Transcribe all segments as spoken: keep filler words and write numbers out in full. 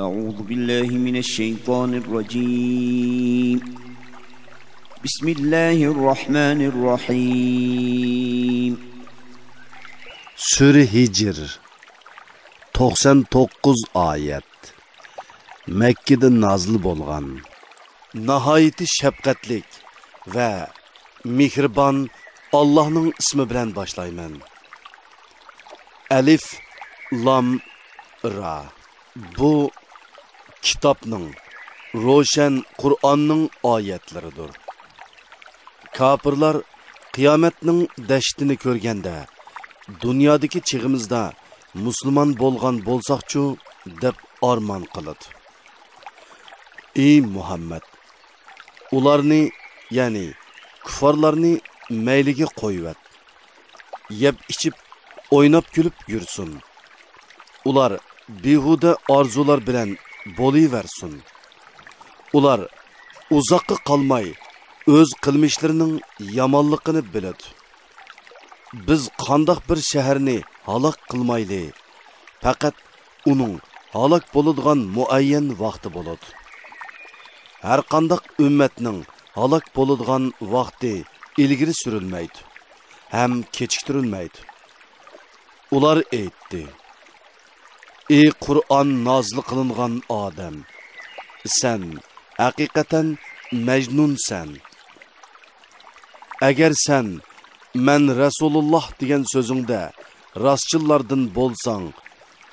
أعوذ بالله من الشيطان الرجيم. بسم الله الرحمن الرحيم. سۈرە ھىجر، توقسان توققۇز ئايەت. مەككىدە نازىل بولغان. ناھايىتى شەپقەتلىك ۋە مېھرىبان ئاللاھنىڭ ئىسمى بىلەن باشلايمەن. ئەلىف، لام، را. بۇ كىتابنىڭ، روشەن قۇرئاننىڭ ئايەتلىرىدۇر. كاپىرلار قىيامەتنىڭ دەھشىتىنى كۆرگەندە، دۇنيادىكى چېغىمىزدا مۇسۇلمان بولغان بولساقچۇ، دەپ ئارمان قىلىدۇ. ئى مۇھەممەد! ئۇلارنى، يەنى كۇففارلارنى مەيلىگە قويۇۋەت. يەپ-ئىچىپ، ئويناپ-كۈلۈپ يۈرسۇن. ئۇلار بىھۇدە ئارزۇلار بىلەن بولۇۋەرسۇن. ئۇلار ئۇزاققا قالماي ئۆز قىلمىشلىرىنىڭ يامانلىقىنى بىلىدۇ. بىز قانداق بىر شەھەرنى ھالاك قىلمايلى، پەقەت ئۇنىڭ ھالاك بولىدىغان مۇئەييەن ۋاقتى بولىدۇ. ھەرقانداق ئۈممەتنىڭ ھالاك بولىدىغان ۋاقتى ئىلگىرى سۈرۈلمەيدۇ ھەم كېچىكتۈرۈلمەيدۇ. ئۇلار ئېيتتى: ئى قۇرئان نازىل قىلىنغان ئادەم، سەن ھەقىقەتەن مەجنۇنسەن. ئەگەر سەن «مەن رەسۇلۇللاھ» دېگەن سۆزۈڭدە راستچىللاردىن بولساڭ،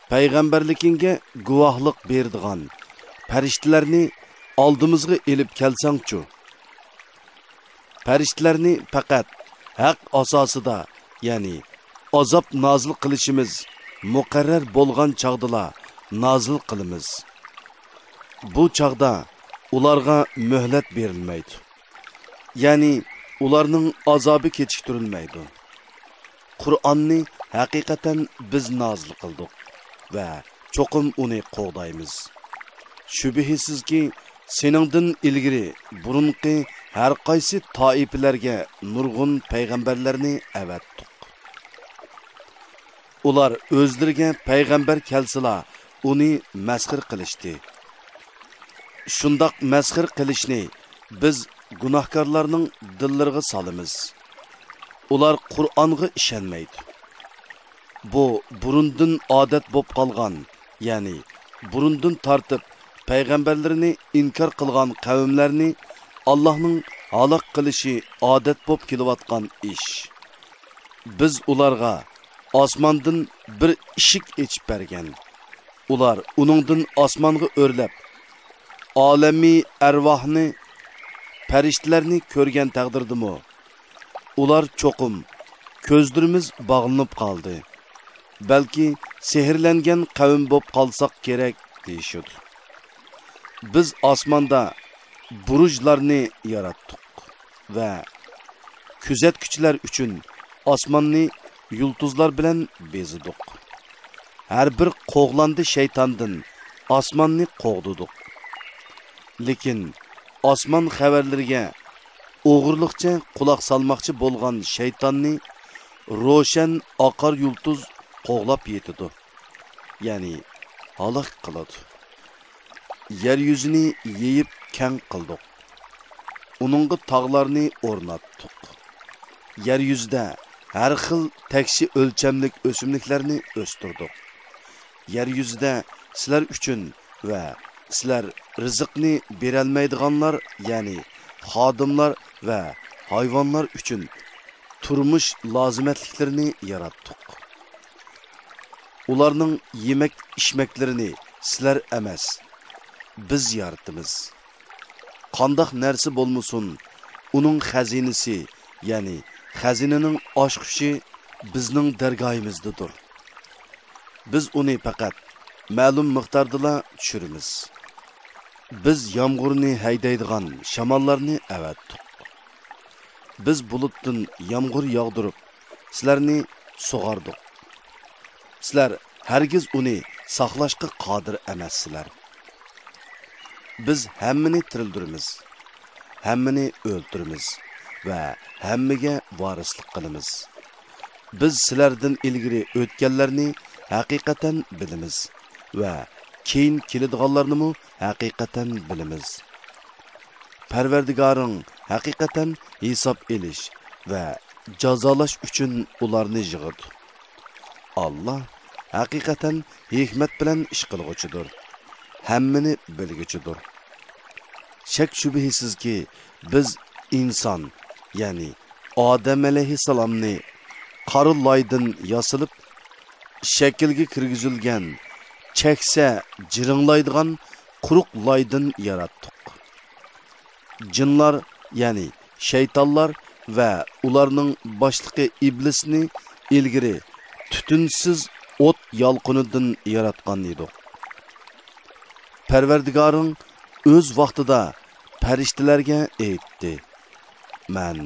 پەيغەمبەرلىكىڭگە گۇۋاھلىق بېرىدىغان پەرىشتىلەرنى ئالدىمىزغا ئېلىپ كەلسەڭچۇ؟ پەرىشتىلەرنى پەقەت ھەق ئاساسىدا، يەنى ئازاب نازىل قىلىشىمىز مۇقەررەر بولغان چاغدىلا نازىل قىلىمىز. بۇ چاغدا ئۇلارغا مۆھلەت بېرىلمەيدۇ. يەنى ئۇلارنىڭ ئازابى كېچىكتۈرۈلمەيدۇ. قۇرئاننى ھەقىقەتەن بىز نازىل قىلدۇق ۋە چوقۇم ئۇنى قوغدايمىز. شۈبھىسىزكى، سېنىڭدىن ئىلگىرى بۇرۇنقى ھەرقايسى تائىپىلەرگە نۇرغۇن پەيغەمبەرلەرنى ئەۋەتتۇق. ئۇلار ئۆزلىرىگە پەيغەمبەر كەلسىلا، ئۇنى مەسخىرە قىلىشتى. شۇنداق مەسخىرە قىلىشنى بىز گۇناھكارلارنىڭ دىللىرىغا سالىمىز. ئۇلار قۇرئانغا ئىشەنمەيدۇ. بۇ بۇرۇندىن ئادەت بولۇپ قالغان، يەنى بۇرۇندىن تارتىپ پەيغەمبەرلىرىنى ئىنكار قىلغان قەۋملەرنى ئاللاھنىڭ ھالاك قىلىشى ئادەت بولۇپ كېلىۋاتقان ئىش. بىز ئۇلارغا ئاسماندىن بىر ئىشىك ئېچىپ بەرگەن. ئۇلار ئۇنىڭدىن ئاسمانغا ئۆرلەپ، ئالەمى ئەرۋاھنى، پەرىشتىلەرنى كۆرگەن تەقدىردىمۇ، ئۇلار چوقۇم «كۆزلىرىمىز باغلىنىپ قالدى، بەلكى سېھىرلەنگەن قەۋم بولۇپ قالساق كېرەك» دېيىشىدۇ. بىز ئاسماندا بۇرۇجلارنى ياراتتۇق ۋە كۆزەتكۈچىلەر ئۈچۈن ئاسماننى يۇلتۇزلار بىلەن بېزىدۇق. ھەر بىر قوغلاندى شەيتاندىن ئاسماننى قوغدىدۇق. لېكىن ئاسمان خەۋەرلىرىگە ئوغرىلىقچە قۇلاق سالماقچى بولغان شەيتاننى روشەن ئاقار يۇلتۇز قوغلاپ يېتىدۇ، يەنى ھالاك قىلىدۇ. يەر يۈزىنى يېيىپ كەڭ قىلدۇق. ئۇنىڭغا تاغلارنى ئورناتتۇق. يەر يۈزىدە ھەر خىل تەكشى ئۆلچەملىك ئۆسۈملۈكلەرنى ئۆستۈردۇق. يەر يۈزىدە سىلەر ئۈچۈن ۋە سىلەر رىزىقنى بېرەلمەيدىغانلار، يەنى خادىملار ۋە ھايۋانلار ئۈچۈن تۇرمۇش لازىمەتلىكلىرىنى ياراتتۇق. ئۇلارنىڭ يېمەك-ئىچمەكلىرىنى سىلەر ئەمەس، بىز يارىتىمىز. قانداق نەرسە بولمىسۇن، ئۇنىڭ خەزىنىسى، يەنى خەزىنىنىڭ ئاچقۇچى بىزنىڭ دەرگاھىمىزدىدۇر. بىز ئۇنى پەقەت مەلۇم مىقداردىلا چۈشۈرىمىز. بىز يامغۇرنى ھەيدەيدىغان شاماللارنى ئەۋەتتۇق. بىز بۇلۇتتىن يامغۇر ياغدۇرۇپ، سىلەرنى سۇغاردۇق. سىلەر ھەرگىز ئۇنى ساقلاشقا قادىر ئەمەسسىلەر. بىز ھەممىنى تىرىلدۈرىمىز، ھەممىنى ئۆلتۈرىمىز ۋە ھەممىگە ۋارىسلىق قىلىمىز. بىز سىلەردىن ئىلگىرى ئۆتكەنلەرنى ھەقىقەتەن بىلىمىز ۋە كېيىن كېلىدىغانلارنىمۇ ھەقىقەتەن بىلىمىز. پەرۋەردىگارىڭ ھەقىقەتەن ھېساب ئېلىش ۋە جازالاش ئۈچۈن ئۇلارنى يىغىدۇ. ئاللا ھەقىقەتەن ھېكمەت بىلەن ئىش قىلغۇچىدۇر، ھەممىنى بىلگۈچىدۇر. شەك-شۈبھىسىزكى، بىز ئىنسان، يەنى ئادەم ئەلەيھىسسالامنى قارا لايدىن ياسىلىپ، شەكىلگە كىرگۈزۈلگەن چەكسە جىرىڭلايدىغان قۇرۇق لايدىن ياراتتۇق. جىنلار، يەنى شەيتانلار ۋە ئۇلارنىڭ باشلىقى ئىبلىسنى ئىلگىرى تۈتۈنسىز ئوت يالقۇنىدىن ياراتقان ئىدۇق. پەرۋەردىگارىڭ ئۆز ۋاقتىدا پەرىشتىلەرگە ئېيتتى: «مەن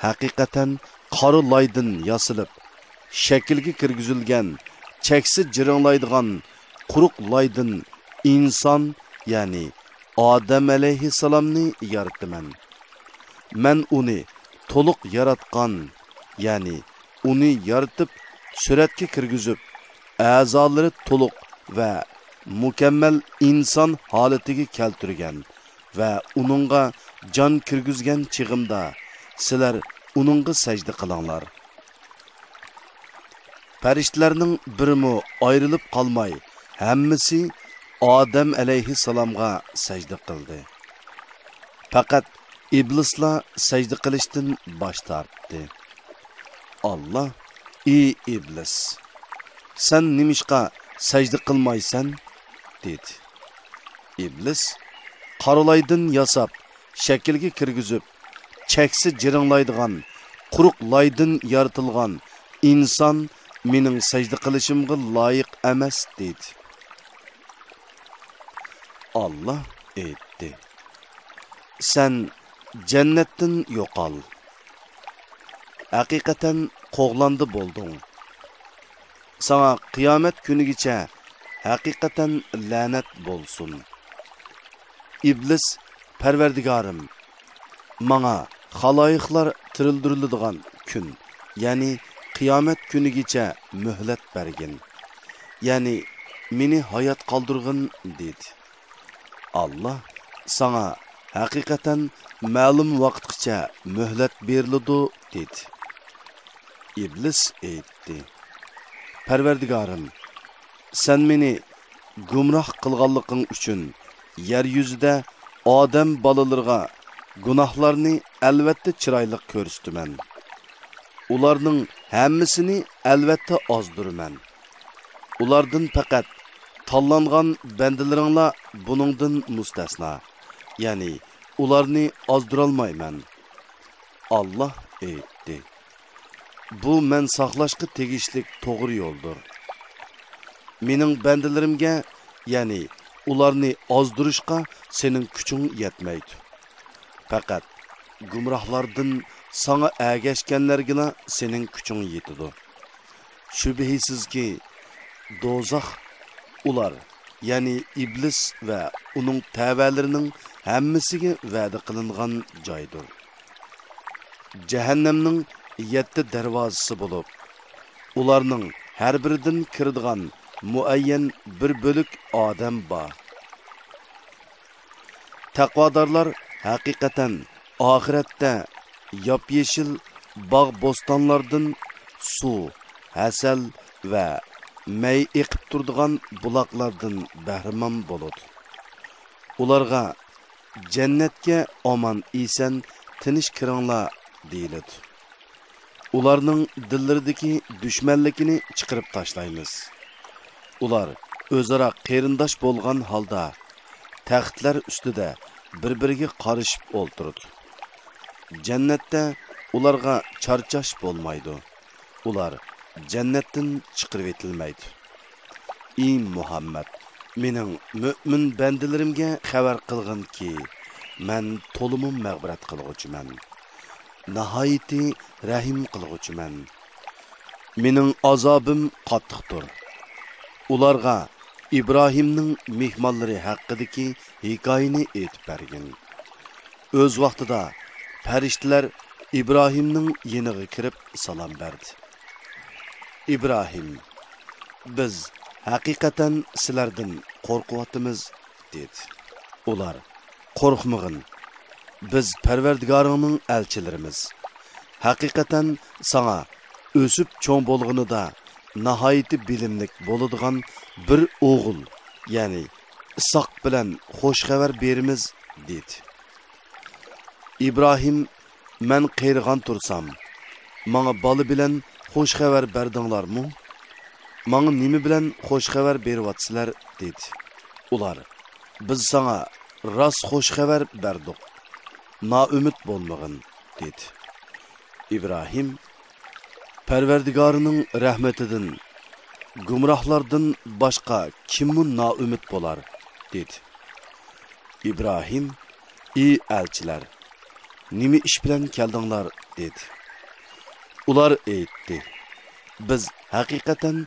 ھەقىقەتەن قارا لايدىن ياسىلىپ، شەكىلگە كىرگۈزۈلگەن چەكسىز جىرىڭلايدىغان قۇرۇق لايدىن ئىنسان، يەنى ئادەم ئەلەيھىسسالامنى يارىتىمەن. مەن ئۇنى تولۇق ياراتقان، يەنى ئۇنى يارىتىپ، سۈرەتكە كىرگۈزۈپ، ئەزالىرى تولۇق ۋە مۇكەممەل ئىنسان ھالىتىگە كەلتۈرگەن ۋە ئۇنىڭغا جان كىرگۈزگەن چېغىمدا، سىلەر ئۇنىڭغا سەجدە قىلىڭلار.» پەرىشتىلەرنىڭ بىرىمۇ ئايرىلىپ قالماي، ھەممىسى ئادەم ئەلەيھىسسالامغا سەجدە قىلدى. پەقەت ئىبلىسلا سەجدە قىلىشتىن باش تارتتى. ئاللا: «ئى ئىبلىس، سەن نېمىشقا سەجدە قىلمايسەن؟» دېدى. ئىبلىس: «قارا لايدىن ياساپ، شەكىلگە كىرگۈزۈپ، چەكسىز جىرىڭلايدىغان، قۇرۇق لايدىن يارىتىلغان ئىنسان مېنىڭ سەجدە قىلىشىمغا لايىق ئەمەس» دېدى. ئاللا ئېيتتى: «سەن جەننەتتىن يوقال. ھەقىقەتەن قوغلاندى بولدۇڭ. ساڭا قىيامەت كۈنىگىچە ھەقىقەتەن لەنەت بولسۇن.» ئىبلىس: «پەرۋەردىگارىم، ماڭا خالايىقلار تىرىلدۈرۈلىدىغان كۈن، يەنى قىيامەت كۈنىگىچە مۆھلەت بەرگىن، يەنى مېنى ھايات قالدۇرغىن» دېدى. ئاللا: «ساڭا ھەقىقەتەن مەلۇم ۋاقىتقىچە مۆھلەت بېرىلىدۇ» دېدى. ئىبلىس ئېيتتى: «پەرۋەردىگارىم، سەن مېنى گۇمراھ قىلغانلىقىڭ ئۈچۈن يەر يۈزىدە ئادەم بالىلىرىغا گۇناھلارنى ئەلۋەتتە چىرايلىق كۆرسىتىمەن. ئۇلارنىڭ ھەممىسىنى ئەلۋەتتە ئازدۇرىمەن. ئۇلاردىن پەقەت تاللانغان بەندىلىرىڭلا بۇنىڭدىن مۇستەسنا، يەنى ئۇلارنى ئازدۇرالمايمەن.» ئاللا ئېيتتى: «بۇ مەن ساقلاشقا تېگىشلىك توغرا يولدۇر. مېنىڭ بەندىلىرىمگە، يەنى ئۇلارنى ئازدۇرۇشقا سېنىڭ كۈچۈڭ يەتمەيدۇ. پەقەت گۇمراھلاردىن ساڭا ئەگەشكەنلەرگىلا سېنىڭ كۈچۈڭ يېتىدۇ. شۈبھىسىزكى، دوزاخ ئۇلار، يەنى ئىبلىس ۋە ئۇنىڭ تەۋەلىرىنىڭ ھەممىسىگە ۋەدە قىلىنغان جايدۇر. جەھەننەمنىڭ يەتتە دەرۋازىسى بولۇپ، ئۇلارنىڭ ھەر بىرىدىن كىرىدىغان مۇئەييەن بىر بۆلەك ئادەم بار. تەقۋادارلار ھەقىقەتەن ئاخىرەتتە ياپيېشىل باغ-بوستانلاردىن، سۇ، ھەسەل ۋە مەي ئېقىپ تۇرىدىغان بۇلاقلاردىن بەھرىمەن بولىدۇ. ئۇلارغا جەننەتكە ئامان-ئېسەن تىنچ كىرىڭلار دېيىلىدۇ. ئۇلارنىڭ دىللىرىدىكى دۈشمەنلىكىنى چىقىرىپ تاشلايمىز. ئۇلار ئۆزئارا قېرىنداش بولغان ھالدا تەختلەر ئۈستىدە بىر-بىرىگە قارىشىپ ئولتۇرىدۇ. جەننەتتە ئۇلارغا چارچاش بولمايدۇ. ئۇلار جەننەتتىن چىقىرىۋېتىلمەيدۇ. ئى مۇھەممەد، مېنىڭ مۆمىن بەندىلىرىمگە خەۋەر قىلغىنكى، مەن تولىمۇ مەغپىرەت قىلغۇچىمەن، ناھايىتى رەھىم قىلغۇچىمەن. مېنىڭ ئازابىم قاتتىقتۇر. ئۇلارغا ئىبراھىمنىڭ مېھمانلىرى ھەققىدىكى ھېكايىنى ئېيتىپ بەرگىن. ئۆز ۋاقتىدا پەرىشتىلەر ئىبراھىمنىڭ يېنىغا كىرىپ سالام بەردى. ئىبراھىم، بىز ھەقىقەتەن سىلەردىن قورقۇۋاتىمىز» دېدى. ئۇلار: «قورقمىغىن، بىز پەرۋەردىگارىڭنىڭ ئەلچىلىرىمىز. ھەقىقەتەن ساڭا ئۆسۈپ چوڭ بولغىنىدا ناھايىتى بىلىملىك بولىدىغان بىر ئوغۇل، يەنى ئىسھاق بىلەن خوش خەۋەر بېرىمىز» دېدى. ئىبراھىم: «مەن قېرىغان تۇرسام، ماڭا بالا بىلەن خوش خەۋەر بەردىڭلارمۇ؟ ماڭا نېمە بىلەن خوش خەۋەر بېرىۋاتىسىلەر؟» دېدى. ئۇلار: «بىز ساڭا راست خوش خەۋەر بەردۇق، نائۈمىد بولمىغىن» دېدى. ئىبراھىم: «پەرۋەردىگارىنىڭ رەھمىتىدىن گۇمراھلاردىن باشقا كىممۇ نائۈمىد بولار؟» دېدى. ئىبراھىم: «ئى ئەلچىلەر، نېمە ئىش بىلەن كەلدىڭلار؟» دېدى. ئۇلار ئېيتتى: «بىز ھەقىقەتەن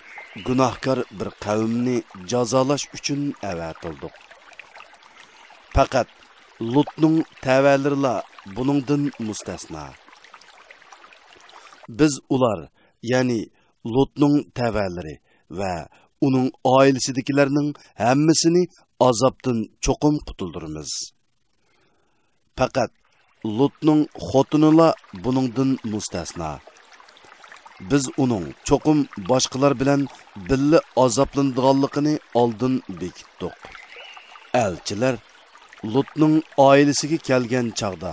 گۇناھكار بىر قەۋمنى جازالاش ئۈچۈن ئەۋەتىلدۇق. پەقەت لۇتنىڭ تەۋەلىرىلا بۇنىڭدىن مۇستەسنا. بىز ئۇلار، يەنى لۇتنىڭ تەۋەلىرى ۋە ئۇنىڭ ئائىلىسىدىكىلەرنىڭ ھەممىسىنى ئازابتىن چوقۇم قۇتۇلدۇرىمىز. پەقەت لۇتنىڭ خوتۇنىلا بۇنىڭدىن مۇستەسنا. بىز ئۇنىڭ چوقۇم باشقىلار بىلەن بىللە ئازابلىنىدىغانلىقىنى ئالدىن بېكىتتۇق.» ئەلچىلەر لۇتنىڭ ئائىلىسىگە كەلگەن چاغدا،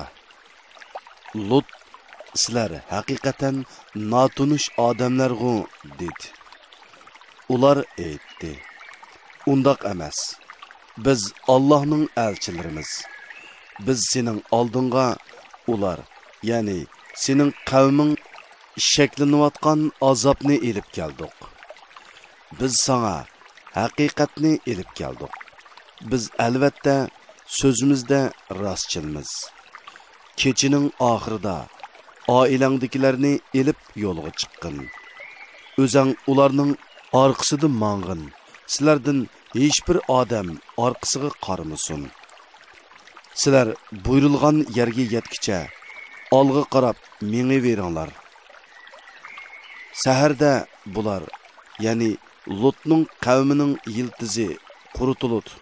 لۇت: «سىلەر ھەقىقەتەن ناتونۇش ئادەملەرغۇ؟» دېدى. ئۇلار ئېيتتى: «ئۇنداق ئەمەس. بىز ئاللاھنىڭ ئەلچىلىرىمىز. بىز سېنىڭ ئالدىڭغا ئۇلار، يەنى سېنىڭ قەۋمىڭ شەكلىنىۋاتقان ئازابنى ئېلىپ كەلدۇق. بىز ساڭا ھەقىقەتنى ئېلىپ كەلدۇق. بىز ئەلۋەتتە سۆزىمىزدە راستچىلمىز. كېچىنىڭ ئاخىرىدا ئائىلەڭدىكىلەرنى ئېلىپ يولغا چىققىن. ئۆزەڭ ئۇلارنىڭ ئارقىسىدا ماڭغىن. سىلەردىن ھېچبىر ئادەم ئارقىسىغا قارىمىسۇن. سىلەر بۇيرۇلغان يەرگە يەتكىچە ئالغا قاراپ مېڭىۋېرىڭلار.» سەھەردە بۇلار، يەنى لۇتنىڭ قەۋمىنىڭ يىلتىزى قۇرۇتۇلىدۇ،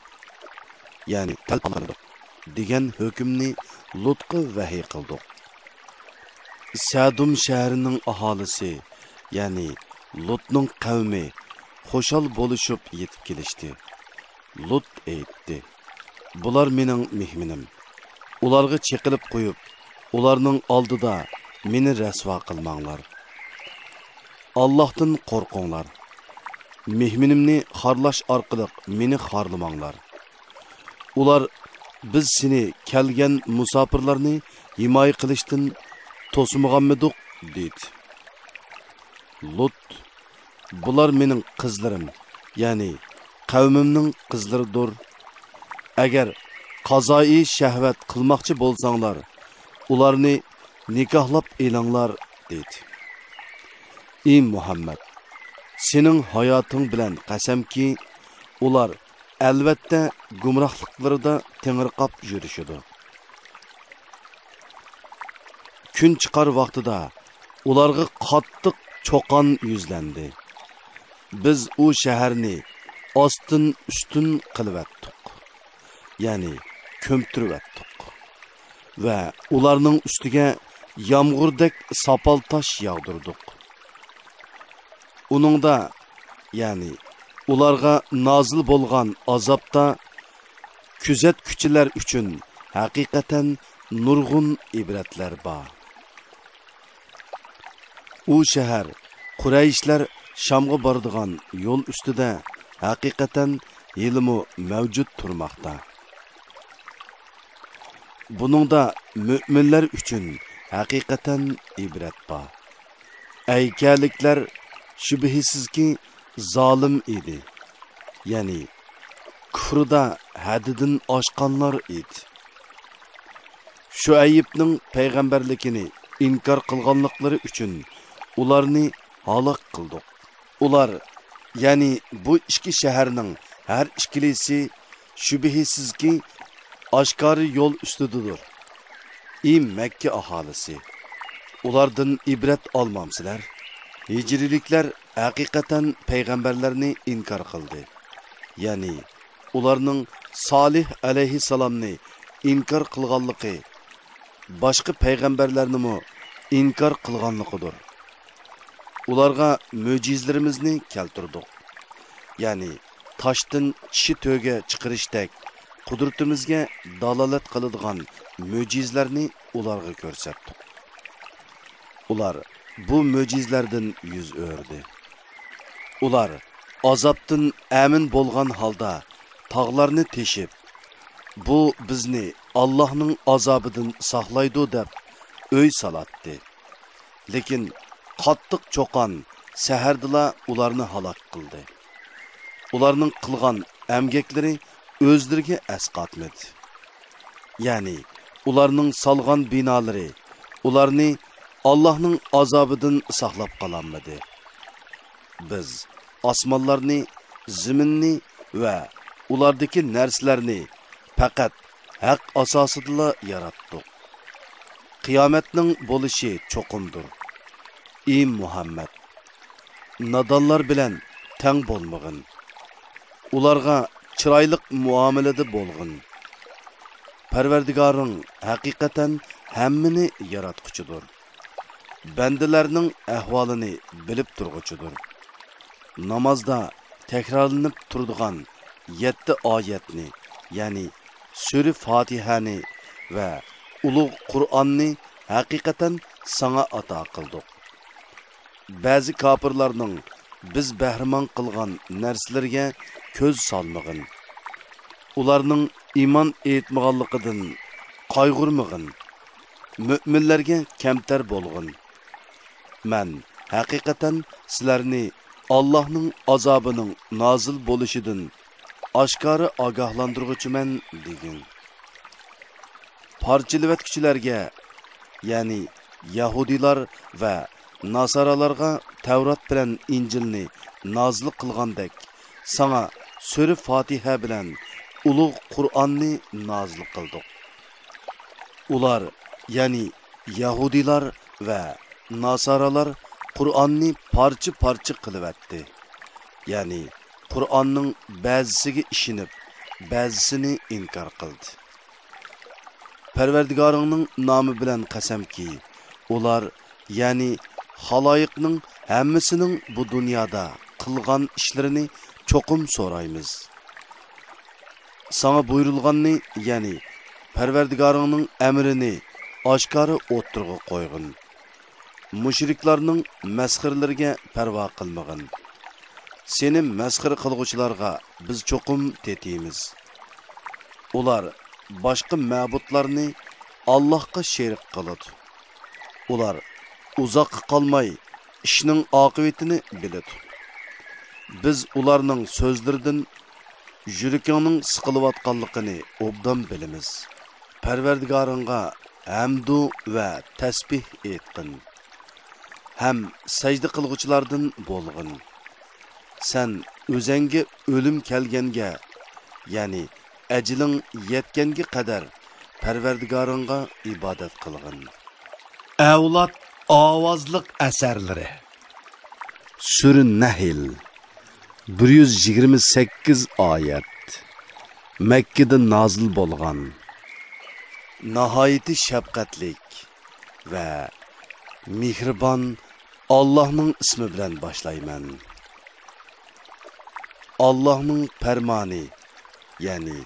يەنى تەلپۈنىدۇ، دېگەن ھۆكۈمنى لۇتقا ۋەھىي قىلدۇق. سەدۇم شەھىرىنىڭ ئاھالىسى، يەنى لۇتنىڭ قەۋمى خۇشال بولۇشۇپ يېتىپ كېلىشتى. لۇت ئېيتتى: «بۇلار مېنىڭ مېھمىنىم. ئۇلارغا چېقىلىپ قويۇپ، ئۇلارنىڭ ئالدىدا مېنى رەسۋا قىلماڭلار. ئاللاھتىن قورقۇڭلار. مېھمىنىمنى خارلاش ئارقىلىق مېنى خارلىماڭلار. ئۇلار، بىز سېنى كەلگەن مۇساپىرلارنى ھىمايە قىلىشتىن توسمىغانمىدۇق؟» دېدى. لۇت: «بۇلار مېنىڭ قىزلىرىم، يەنى قەۋمىمنىڭ قىزلىرىدۇر. ئەگەر قازائىي شەھۋەت قىلماقچى بولساڭلار، ئۇلارنى نىكاھلاپ ئېلىڭلار» دېدى. ئى مۇھەممەد، سېنىڭ ھاياتىڭ بىلەن قەسەمكى، ئۇلار ئەلۋەتتە گۇمراھلىقلىرىدا تېڭىرقاپ يۈرۈشىدۇ. كۈن چىقار ۋاقتىدا ئۇلارغا قاتتىق چۇقان يۈزلەندى. بىز ئۇ شەھەرنى ئاستىن ئۈستۈن قىلىۋەتتۇق، يەنى كۆمتۈرۈۋەتتۇق ۋە ئۇلارنىڭ ئۈستىگە يامغۇردەك ساپال تاش ياغدۇردۇق. ئۇنىڭدا، يەنى ئۇلارغا نازىل بولغان ئازابتا كۆزەتكۈچىلەر ئۈچۈن ھەقىقەتەن نۇرغۇن ئىبرەتلەر بار. ئۇ شەھەر قۇرەيشلەر شامغا بارىدىغان يول ئۈستىدە ھەقىقەتەن ھېلىمۇ مەۋجۇت تۇرماقتا. بۇنىڭدا مۆمىنلەر ئۈچۈن ھەقىقەتەن ئىبرەت بار. ئەيكەلىكلەر شۈبھىسىزكى زالىم ئىدى، يەنى كۇفرىدا ھەددىدىن ئاشقانلار ئىدى. شۇئەيىبنىڭ پەيغەمبەرلىكىنى ئىنكار قىلغانلىقلىرى ئۈچۈن ئۇلارنى ھالاك قىلدۇق. ئۇلار، يەنى بۇ ئىككى شەھەرنىڭ ھەر ئىككىلىسى شۈبھىسىزكى ئاشكارا يول ئۈستىدىدۇر. ئى مەككە ئاھالىسى! ئۇلاردىن ئىبرەت ئالمامسىلەر؟ ھىجرىيلىكلەر ھەقىقەتەن پەيغەمبەرلەرنى ئىنكار قىلدى. يەنى ئۇلارنىڭ سالىھ ئەلەيھىسسالامنى ئىنكار قىلغانلىقى، باشقا پەيغەمبەرلەرنىمۇ ئىنكار قىلغانلىقىدۇر. ئۇلارغا مۆجىزىلىرىمىزنى كەلتۈردۇق. يەنى تاشتىن چىشى تۆگە چىقىرىشتەك قۇدرىتىمىزگە دالالەت قىلىدىغان مۆجىزىلەرنى ئۇلارغا كۆرسەتتۇق. ئۇلار بۇ مۆجىزىلەردىن يۈز ئۆرۈدى. ئۇلار ئازابتىن ئەمىن بولغان ھالدا تاغلارنى تېشىپ، «بۇ بىزنى ئاللاھنىڭ ئازابىدىن ساقلايدۇ» دەپ ئۆي سالاتتى. لېكىن قاتتىق چوقان سەھەردىلا ئۇلارنى ھالاك قىلدى. ئۇلارنىڭ قىلغان ئەمگەكلىرى ئۆزلىرىگە ئەسقاتمىدى. يەنى ئۇلارنىڭ سالغان بىنالىرى ئۇلارنى ئاللاھنىڭ ئازابىدىن ساقلاپ قالالمىدى. بىز ئاسمانلارنى، زېمىننى ۋە ئۇلاردىكى نەرسىلەرنى پەقەت ھەق ئاساسىدىلا ياراتتۇق. قىيامەتنىڭ بولۇشى چوقۇمدۇر. ئى مۇھەممەد! نادانلار بىلەن تەڭ بولمىغىن. ئۇلارغا چىرايلىق مۇئامىلىدە بولغىن. پەرۋەردىگارىڭ ھەقىقەتەن ھەممىنى ياراتقۇچىدۇر. بەندىلەرنىڭ ئەھۋالىنى بىلىپ تۇرغۇچىدۇر. نامازدا تەكرارلىنىپ تۇرىدىغان يەتتە ئايەتنى، يەنى سۈرە فاتىھەنى ۋە ئۇلۇغ قۇرئاننى ھەقىقەتەن ساڭا ئاتا قىلدۇق. بەزى كاپىرلارنىڭ بىز بەھرىمەن قىلغان نەرسىلىرىگە كۆز سالمىغىن. ئۇلارنىڭ ئىمان ئېيتمىغانلىقىدىن قايغۇرمىغىن. مۆمىنلەرگە كەمتەر بولغىن. مەن ھەقىقەتەن سىلەرنى ئاللاھنىڭ ئازابىنىڭ نازىل بولۇشىدىن ئاشكارا ئاگاھلاندۇرغۇچىمەن دېگىن. پارچىلىۋەتكۈچىلەرگە، يەنى يەھۇدىيلار ۋە ناسارالارغا تەۋرات بىلەن ئىنجىلنى نازىل قىلغاندەك، ساڭا سۈرە فاتىھە بىلەن ئۇلۇغ قۇرئاننى نازىل قىلدۇق. ئۇلار، يەنى يەھۇدىيلار ۋە ناسارالار قۇرئاننى پارچە-پارچە قىلىۋەتتى. يەنى قۇرئاننىڭ بەزىسىگە ئىشىنىپ، بەزىسىنى ئىنكار قىلدى. پەرۋەردىگارىڭنىڭ نامى بىلەن قەسەمكى، ئۇلار، يەنى خالايىقنىڭ ھەممىسىنىڭ بۇ دۇنيادا قىلغان ئىشلىرىنى چوقۇم سورايمىز. ساڭا بۇيرۇلغاننى، يەنى پەرۋەردىگارىڭنىڭ ئەمرىنى ئاشكارا ئوتتۇرىغا قويغىن. مۇشرىكلارنىڭ مەسخىرىلىرىگە پەرۋا قىلمىغىن. سېنى مەسخىرە قىلغۇچىلارغا بىز چوقۇم تېتىيمىز. ئۇلار باشقا مەبۇدلارنى ئاللاھقا شېرىك قىلىدۇ. ئۇلار ئۇزاققا قالماي ئىشنىڭ ئاقىۋىتىنى بىلىدۇ. بىز ئۇلارنىڭ سۆزلىرىدىن يۈرىكىڭنىڭ سىقىلىۋاتقانلىقىنى ئوبدان بىلىمىز. پەرۋەردىگارىڭغا ھەمدۇ ۋە تەسبىھ ئېيتقىن ھەم سەجدە قىلغۇچىلاردىن بولغىن. سەن ئۆزەڭگە ئۆلۈم كەلگەنگە، يەنى ئەجىلىڭ يەتكەنگە قەدەر پەرۋەردىگارىڭغا ئىبادەت قىلغىن. ئەۋلاد ئاۋازلىق ئەسەرلىرى. سۈرە نەھل. بىر يۈز يىگىرمە سەككىز ئايەت. مەككىدە نازىل بولغان. ناھايىتى شەپقەتلىك ۋە مېھرىبان ئاللاھنىڭ ئىسمى بىلەن باشلايمەن. ئاللاھنىڭ پەرمانى، يەنى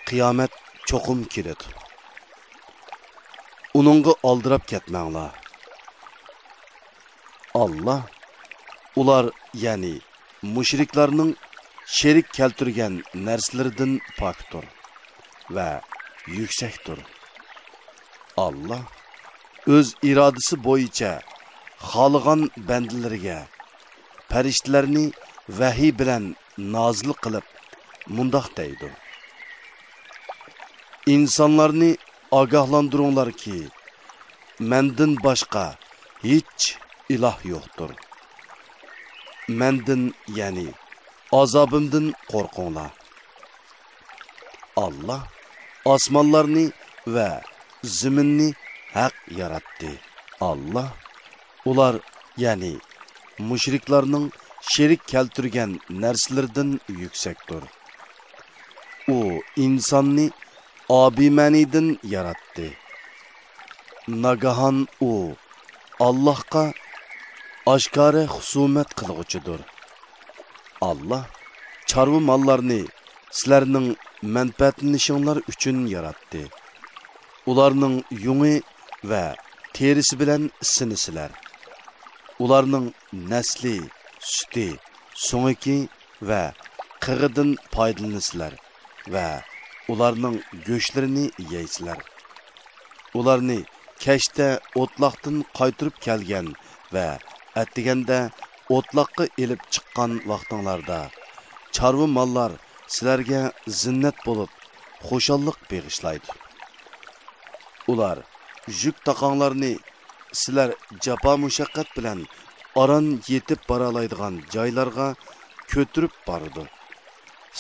قىيامەت چوقۇم كېلىدۇ. ئۇنىڭغا ئالدىراپ كەتمەڭلار. ئاللا ئۇلار، يەنى مۇشرىكلارنىڭ شېرىك كەلتۈرگەن نەرسىلىرىدىن پاكتۇر ۋە يۈكسەكتۇر. ئاللا ئۆز ئىرادىسى بويىچە خالىغان بەندىلىرىگە پەرىشتىلەرنى ۋەھىي بىلەن نازىل قىلىپ مۇنداق دەيدۇ: ئىنسانلارنى ئاگاھلاندۇرۇڭلاركى، مەندىن باشقا ھېچ ئىلاھ يوقتۇر. مەندىن، يەنى ئازابىمدىن قورقۇڭلار. ئاللا ئاسمانلارنى ۋە زېمىننى ھەق ياراتتى. ئاللا ئۇلار، يەنى مۇشرىكلارنىڭ شېرىك كەلتۈرگەن نەرسىلىرىدىن يۈكسەكتۇر. ئىنساننى ئابىمەنىدىن ياراتتى. ناگاھان ئۇ ئاللاھقا ئاشكارا خۇسۇمەت قىلغۇچىدۇر. ئاللاھ چارۋا ماللارنى سىلەرنىڭ مەنپەئەتلىنىشىڭلار ئۈچۈن ياراتتى. ئۇلارنىڭ يۇڭى ۋە تېرىسى بىلەن ئىسسىنىسىلەر. ئۇلارنىڭ نەسلى، سۈتى، سۆڭىكى ۋە قېغىدىن پايدىلىنىسىلەر ۋە ئۇلارنىڭ گۆشلىرىنى يەيسىلەر. ئۇلارنى كەچتە ئوتلاقتىن قايتۇرۇپ كەلگەن ۋە ئەتىگەندە ئوتلاققا ئېلىپ چىققان ۋاقتىڭلاردا، چارۋا ماللار سىلەرگە زىننەت بولۇپ، خۇشاللىق بېغىشلايدۇ. ئۇلار يۈك تاقاڭلارنى سىلەر جاپا-مۇشەققەت بىلەن ئاران يېتىپ بارالايدىغان جايلارغا كۆتۈرۈپ بارىدۇ.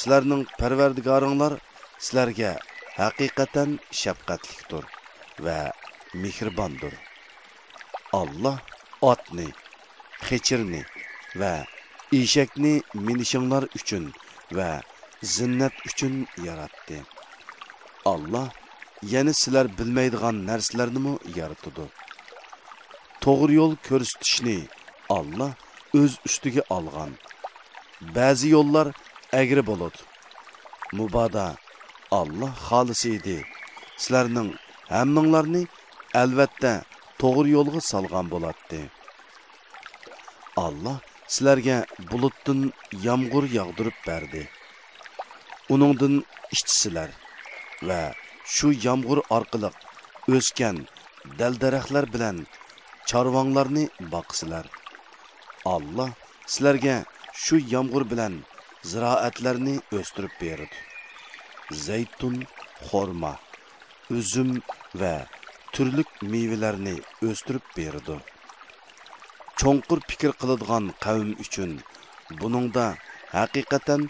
سىلەرنىڭ پەرۋەردىگارىڭلار سىلەرگە ھەقىقەتەن شەپقەتلىكتۇر ۋە مېھرىباندۇر. ئاللاھ ئاتنى، قېچىرنى ۋە ئېشەكنى مىنىشىڭلار ئۈچۈن ۋە زىننەت ئۈچۈن ياراتتى. ئاللاھ يەنە سىلەر بىلمەيدىغان نەرسىلەرنىمۇ يارىتىدۇ. توغرا يول كۆرسىتىشنى ئاللاھ ئۆز ئۈستىگە ئالغان. بەزى يوللار ئەگرى بولىدۇ. مۇبادا ئاللاھ خالىسا ئىدى، سىلەرنىڭ ھەممىڭلارنى ئەلۋەتتە توغرا يولغا سالغان بولاتتى. ئاللاھ سىلەرگە بۇلۇتتىن يامغۇر ياغدۇرۇپ بەردى. ئۇنىڭدىن ئىچىسىلەر ۋە شۇ يامغۇر ئارقىلىق ئۆسكەن دەل-دەرەخلەر بىلەن چارۋاڭلارنى باقىسىلەر. ئاللاھ سىلەرگە شۇ يامغۇر بىلەن زىرائەتلەرنى ئۆستۈرۈپ بېرىدۇ. زەيتۇن، خورما، ئۈزۈم ۋە تۈرلۈك مېۋىلەرنى ئۆستۈرۈپ بېرىدۇ. چوڭقۇر پىكىر قىلىدىغان قەۋم ئۈچۈن بۇنىڭدا ھەقىقەتەن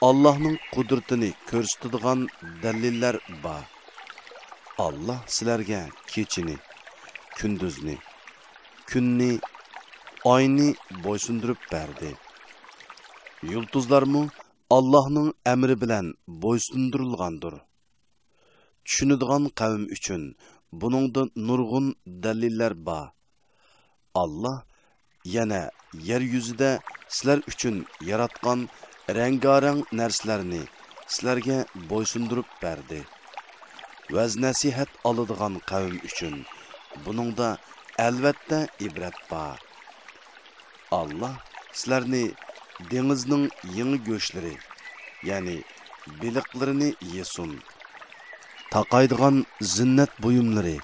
ئاللاھنىڭ قۇدرىتىنى كۆرسىتىدىغان دەلىللەر بار. ئاللاھ سىلەرگە كېچىنى، كۈندۈزنى، كۈننى، ئاينى بويسۇندۇرۇپ بەردى. يۇلتۇزلارمۇ ئاللاھنىڭ ئەمرى بىلەن بويسۇندۇرۇلغاندۇر. چۈشىنىدىغان قەۋم ئۈچۈن بۇنىڭدا نۇرغۇن دەلىللەر بار. ئاللاھ يەنە يەر يۈزىدە سىلەر ئۈچۈن ياراتقان رەڭگارەڭ نەرسىلەرنى سىلەرگە بويسۇندۇرۇپ بەردى. ۋەز-نەسىھەت ئالىدىغان قەۋم ئۈچۈن بۇنىڭدا ئەلۋەتتە ئىبرەت بار. ئاللاھ سىلەرنى دېڭىزنىڭ يېڭى گۆشلىرى، يەنى بېلىقلىرىنى يېسۇن، تاقايدىغان زىننەت بۇيۇملىرى،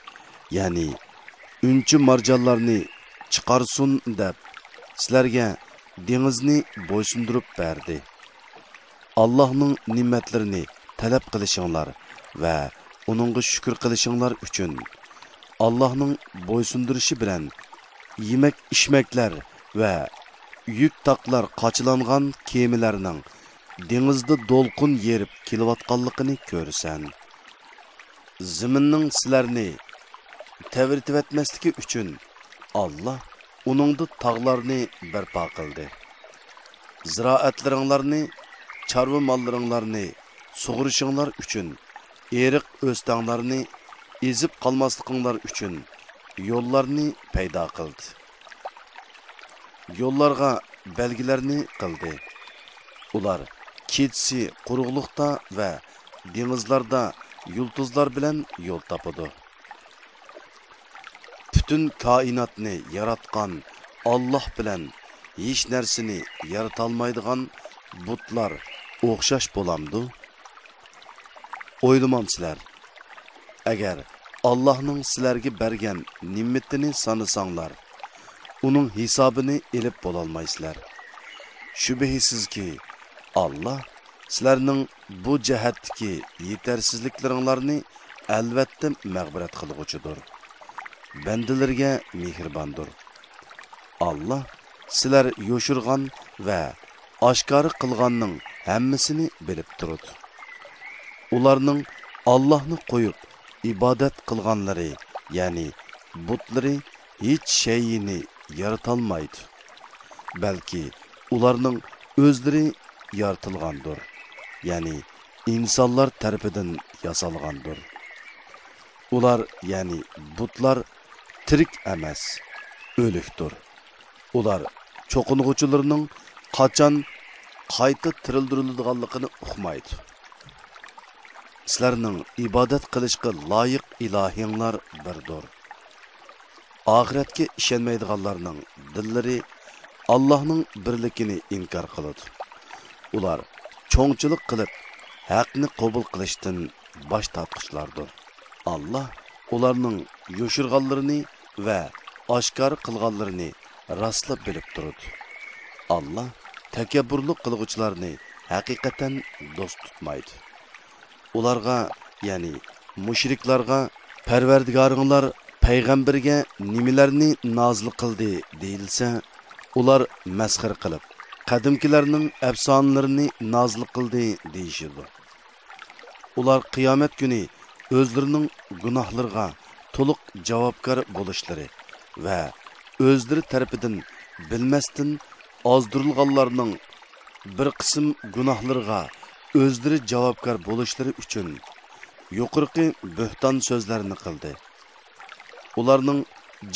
يەنى ئۈنچە-مارجانلارنى چىقارسۇن دەپ، سىلەرگە دېڭىزنى بويسۇندۇرۇپ بەردى. ئاللاھنىڭ نېمەتلىرىنى تەلەپ قىلىشىڭلار ۋە ئۇنىڭغا شۈكۈر قىلىشىڭلار ئۈچۈن، ئاللاھنىڭ بويسۇندۇرۇشى بىلەن يېمەك-ئىچمەكلەر ۋە يۈك تاقلار قاچىلانغان كېمىلەرنىڭ دېڭىزدا دولقۇن يېرىپ كېلىۋاتقانلىقىنى كۆرىسەن. زېمىننىڭ سىلەرنى تەۋرىتىۋەتمەسلىكى ئۈچۈن، ئاللاھ ئۇنىڭدا تاغلارنى بەرپا قىلدى. زىرائەتلىرىڭلارنى، چارۋا ماللىرىڭلارنى سۇغىرىشىڭلار ئۈچۈن، ئېرىق-ئۆستەڭلارنى ئېزىپ قالماسلىقىڭلار ئۈچۈن يوللارنى پەيدا قىلدى. يوللارغا بەلگىلەرنى قىلدى. ئۇلار كېچىسى قۇرۇقلۇقتا ۋە دېڭىزلاردا يۇلتۇزلار بىلەن يول تاپىدۇ. پۈتۈن كائىناتنى ياراتقان ئاللاھ بىلەن ھېچ نەرسىنى يارىتالمايدىغان بۇتلار ئوخشاش بولامدۇ؟ ئويلىمامسىلەر؟ ئەگەر ئاللاھنىڭ سىلەرگە بەرگەن نېمىتىنى سانىساڭلار، ئۇنىڭ ھېسابىنى ئېلىپ بولالمايسىلەر. شۈبھىسىزكى، ئاللاھ سىلەرنىڭ بۇ جەھەتتىكى يېتەرسىزلىكلىرىڭلارنى ئەلۋەتتە مەغپىرەت قىلغۇچىدۇر، بەندىلىرىگە مېھرىباندۇر. ئاللاھ سىلەر يوشۇرغان ۋە ئاشكارا قىلغاننىڭ ھەممىسىنى بىلىپ تۇرىدۇ. ئۇلارنىڭ ئاللاھنى قويۇپ ئىبادەت قىلغانلىرى، يەنى بۇتلىرى ھېچ شەيئىنى يارىتالمايدۇ. بەلكى ئۇلارنىڭ ئۆزلىرى يارىتىلغاندۇر، يەنى ئىنسانلار تەرىپىدىن ياسالغاندۇر. ئۇلار، يەنى بۇتلار تىرىك ئەمەس، ئۆلۈكتۇر. ئۇلار چوقۇنغۇچىلىرىنىڭ قاچان قايتا تىرىلدۈرۈلىدىغانلىقىنى ئۇقمايدۇ. سىلەرنىڭ ئىبادەت قىلىشقا لايىق ئىلاھىڭلار بىردۇر. ئاخىرەتكە ئىشەنمەيدىغانلارنىڭ دىللىرى ئاللاھنىڭ بىرلىكىنى ئىنكار قىلىدۇ. ئۇلار چوڭچىلىق قىلىپ، ھەقنى قوبۇل قىلىشتىن باش تارتقۇچىلاردۇر. ئاللاھ ئۇلارنىڭ يوشۇرغانلىرىنى ۋە ئاشكارا قىلغانلىرىنى راسلا بىلىپ تۇرىدۇ. ئاللاھ تەكەببۇرلۇق قىلغۇچىلارنى ھەقىقەتەن دوست تۇتمايدۇ. ئۇلارغا، يەنى مۇشرىكلارغا، «پەرۋەردىگارىڭلار پەيغەمبىرىگە نېمىلەرنى نازىل قىلدى؟» دېيىلسە، ئۇلار مەسخىرە قىلىپ، «قەدىمكىلەرنىڭ ئەپسانىلىرىنى نازىل قىلدى» دېيىشىدۇ. ئۇلار قىيامەت كۈنى ئۆزلىرىنىڭ گۇناھلىرىغا تولۇق جاۋابكار بولۇشلىرى ۋە ئۆزلىرى تەرىپىدىن بىلمەستىن ئازدۇرۇلغانلارنىڭ بىر قىسىم گۇناھلىرىغا ئۆزلىرى جاۋابكار بولۇشلىرى ئۈچۈن يۇقىرىقى بۆھتان سۆزلەرنى قىلدى. ئۇلارنىڭ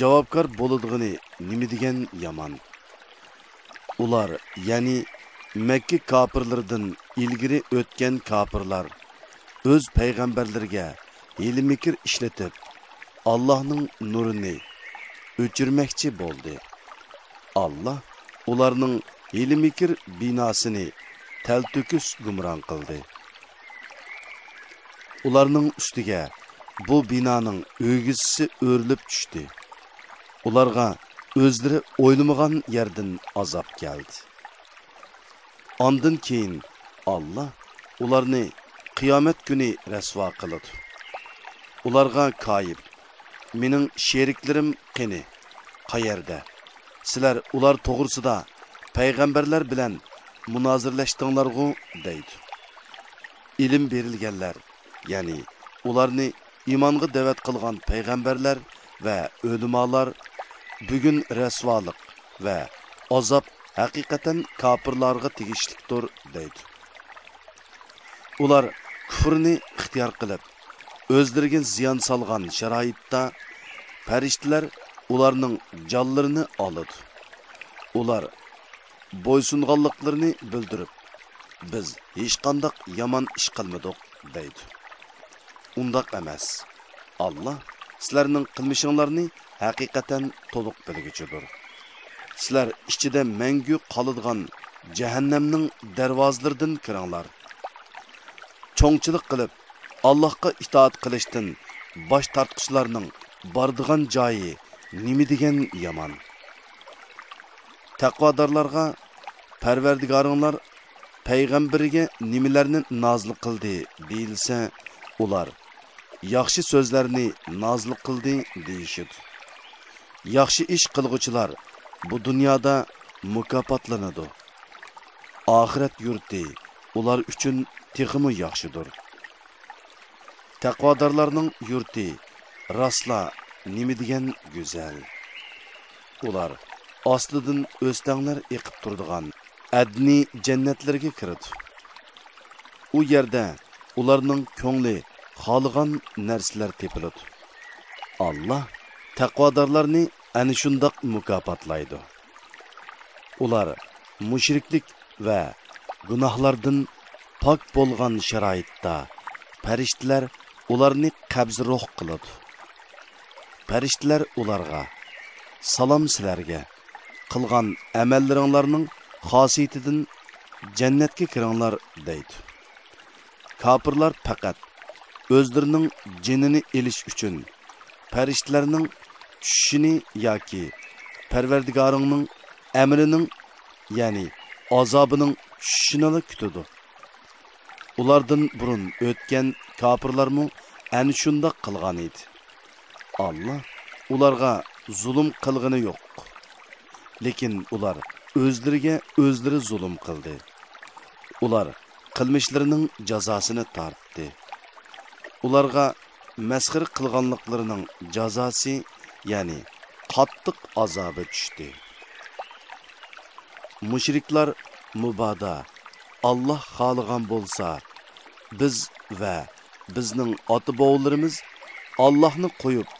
جاۋابكار بولىدىغىنى نېمە دېگەن يامان! ئۇلار، يەنى مەككە كاپىرلىرىدىن ئىلگىرى ئۆتكەن كاپىرلار، ئۆز پەيغەمبەرلىرىگە ھىيلە-مىكىر ئىشلىتىپ، ئاللاھنىڭ نۇرىنى ئۆچۈرمەكچى بولدى. ئاللاھ ئۇلارنىڭ ھىيلە-مىكىر بىناسىنى تەلتۆكۈس گۇمران قىلدى. ئۇلارنىڭ ئۈستىگە بۇ بىنانىڭ ئۆگزىسى ئۆرۈلۈپ چۈشتى. ئۇلارغا ئۆزلىرى ئويلىمىغان يەردىن ئازاب كەلدى. ئاندىن كېيىن ئاللاھ ئۇلارنى قىيامەت كۈنى رەسۋا قىلىدۇ. ئۇلارغا كايىپ، «مېنىڭ شېرىكلىرىم قېنى؟ قەيەردە؟ سىلەر ئۇلار توغرىسىدا پەيغەمبەرلەر بىلەن مۇنازىرىلەشتىڭلارغۇ؟» دەيدۇ. ئىلىم بېرىلگەنلەر، يەنى ئۇلارنى ئىمانغا دەۋەت قىلغان پەيغەمبەرلەر ۋە ئۆلىمالار، «بۈگۈن رەسۋالىق ۋە ئازاب ھەقىقەتەن كاپىرلارغا تېگىشلىكتۇر» دەيدۇ. ئۇلار كۇفرنى ئىختىيار قىلىپ، ئۆزلىرىگە زىيان سالغان شارائىتتا، پەرىشتىلەر ئۇلارنىڭ جانلىرىنى ئالىدۇ. ئۇلار بويسۇنغانلىقلىرىنى بىلدۈرۈپ، «بىز ھېچقانداق يامان ئىش قىلمىدۇق» دەيدۇ. ئۇنداق ئەمەس. ئاللاھ سىلەرنىڭ قىلمىشىڭلارنى ھەقىقەتەن تولۇق بىلگۈچىدۇر. سىلەر ئىچىدە مەڭگۈ قالىدىغان جەھەننەمنىڭ دەرۋازىلىرىدىن كىرىڭلار. چوڭچىلىق قىلىپ، ئاللاھقا ئىتائەت قىلىشتىن باش تارتقۇچىلارنىڭ بارىدىغان جايى نېمە دېگەن يامان! تەقۋادارلارغا، «پەرۋەردىگارىڭلار پەيغەمبىرىگە نېمىلەرنى نازىل قىلدى؟» دېيىلسە، ئۇلار، «ياخشى سۆزلەرنى نازىل قىلدى» دېيىشىدۇ. ياخشى ئىش قىلغۇچىلار بۇ دۇنيادا مۇكاپاتلىنىدۇ. ئاخىرەت يۇرتى ئۇلار ئۈچۈن تېخىمۇ ياخشىدۇر. تەقۋادارلارنىڭ يۇرتى راسلا نېمە دېگەن گۈزەل! ئۇلار ئاستىدىن ئۆستەڭلەر ئېقىپ تۇرىدىغان ئەدنى جەننەتلىرىگە كىرىدۇ. ئۇ يەردە ئۇلارنىڭ كۆڭلى خالىغان نەرسىلەر تېپىلىدۇ. ئاللاھ تەقۋادارلارنى ئەنە شۇنداق مۇكاپاتلايدۇ. ئۇلار مۇشرىكلىك ۋە گۇناھلاردىن پاك بولغان شارائىتتا، پەرىشتىلەر ئۇلارنى قەبزى روھ قىلىدۇ. پەرىشتىلەر ئۇلارغا، «سالام سىلەرگە، قىلغان ئەمەللىرىڭلارنىڭ خاسىيىتىدىن جەننەتكە كىرىڭلار» دەيدۇ. كاپىرلار پەقەت ئۆزلىرىنىڭ جېنىنى ئېلىش ئۈچۈن پەرىشتىلەرنىڭ چۈشۈشىنى ياكى پەرۋەردىگارىڭنىڭ ئەمرىنىڭ، يەنى ئازابىنىڭ چۈشۈشىنىلا كۈتىدۇ. ئۇلاردىن بۇرۇن ئۆتكەن كاپىرلارمۇ ئەنە شۇنداق قىلغان ئىدى. ئاللاھ ئۇلارغا زۇلۇم قىلغىنى يوق. لېكىن ئۇلار ئۆزلىرىگە ئۆزلىرى زۇلۇم قىلدى. ئۇلار قىلمىشلىرىنىڭ جازاسىنى تارتتى. ئۇلارغا مەسخىرە قىلغانلىقلىرىنىڭ جازاسى، يەنى قاتتىق ئازابى چۈشتى. مۇشرىكلار مۇبادا ئاللاھ خالىغان بولسا، بىز ۋە بىزنىڭ ئاتا-بوۋىلىرىمىز ئاللاھنى قويۇپ،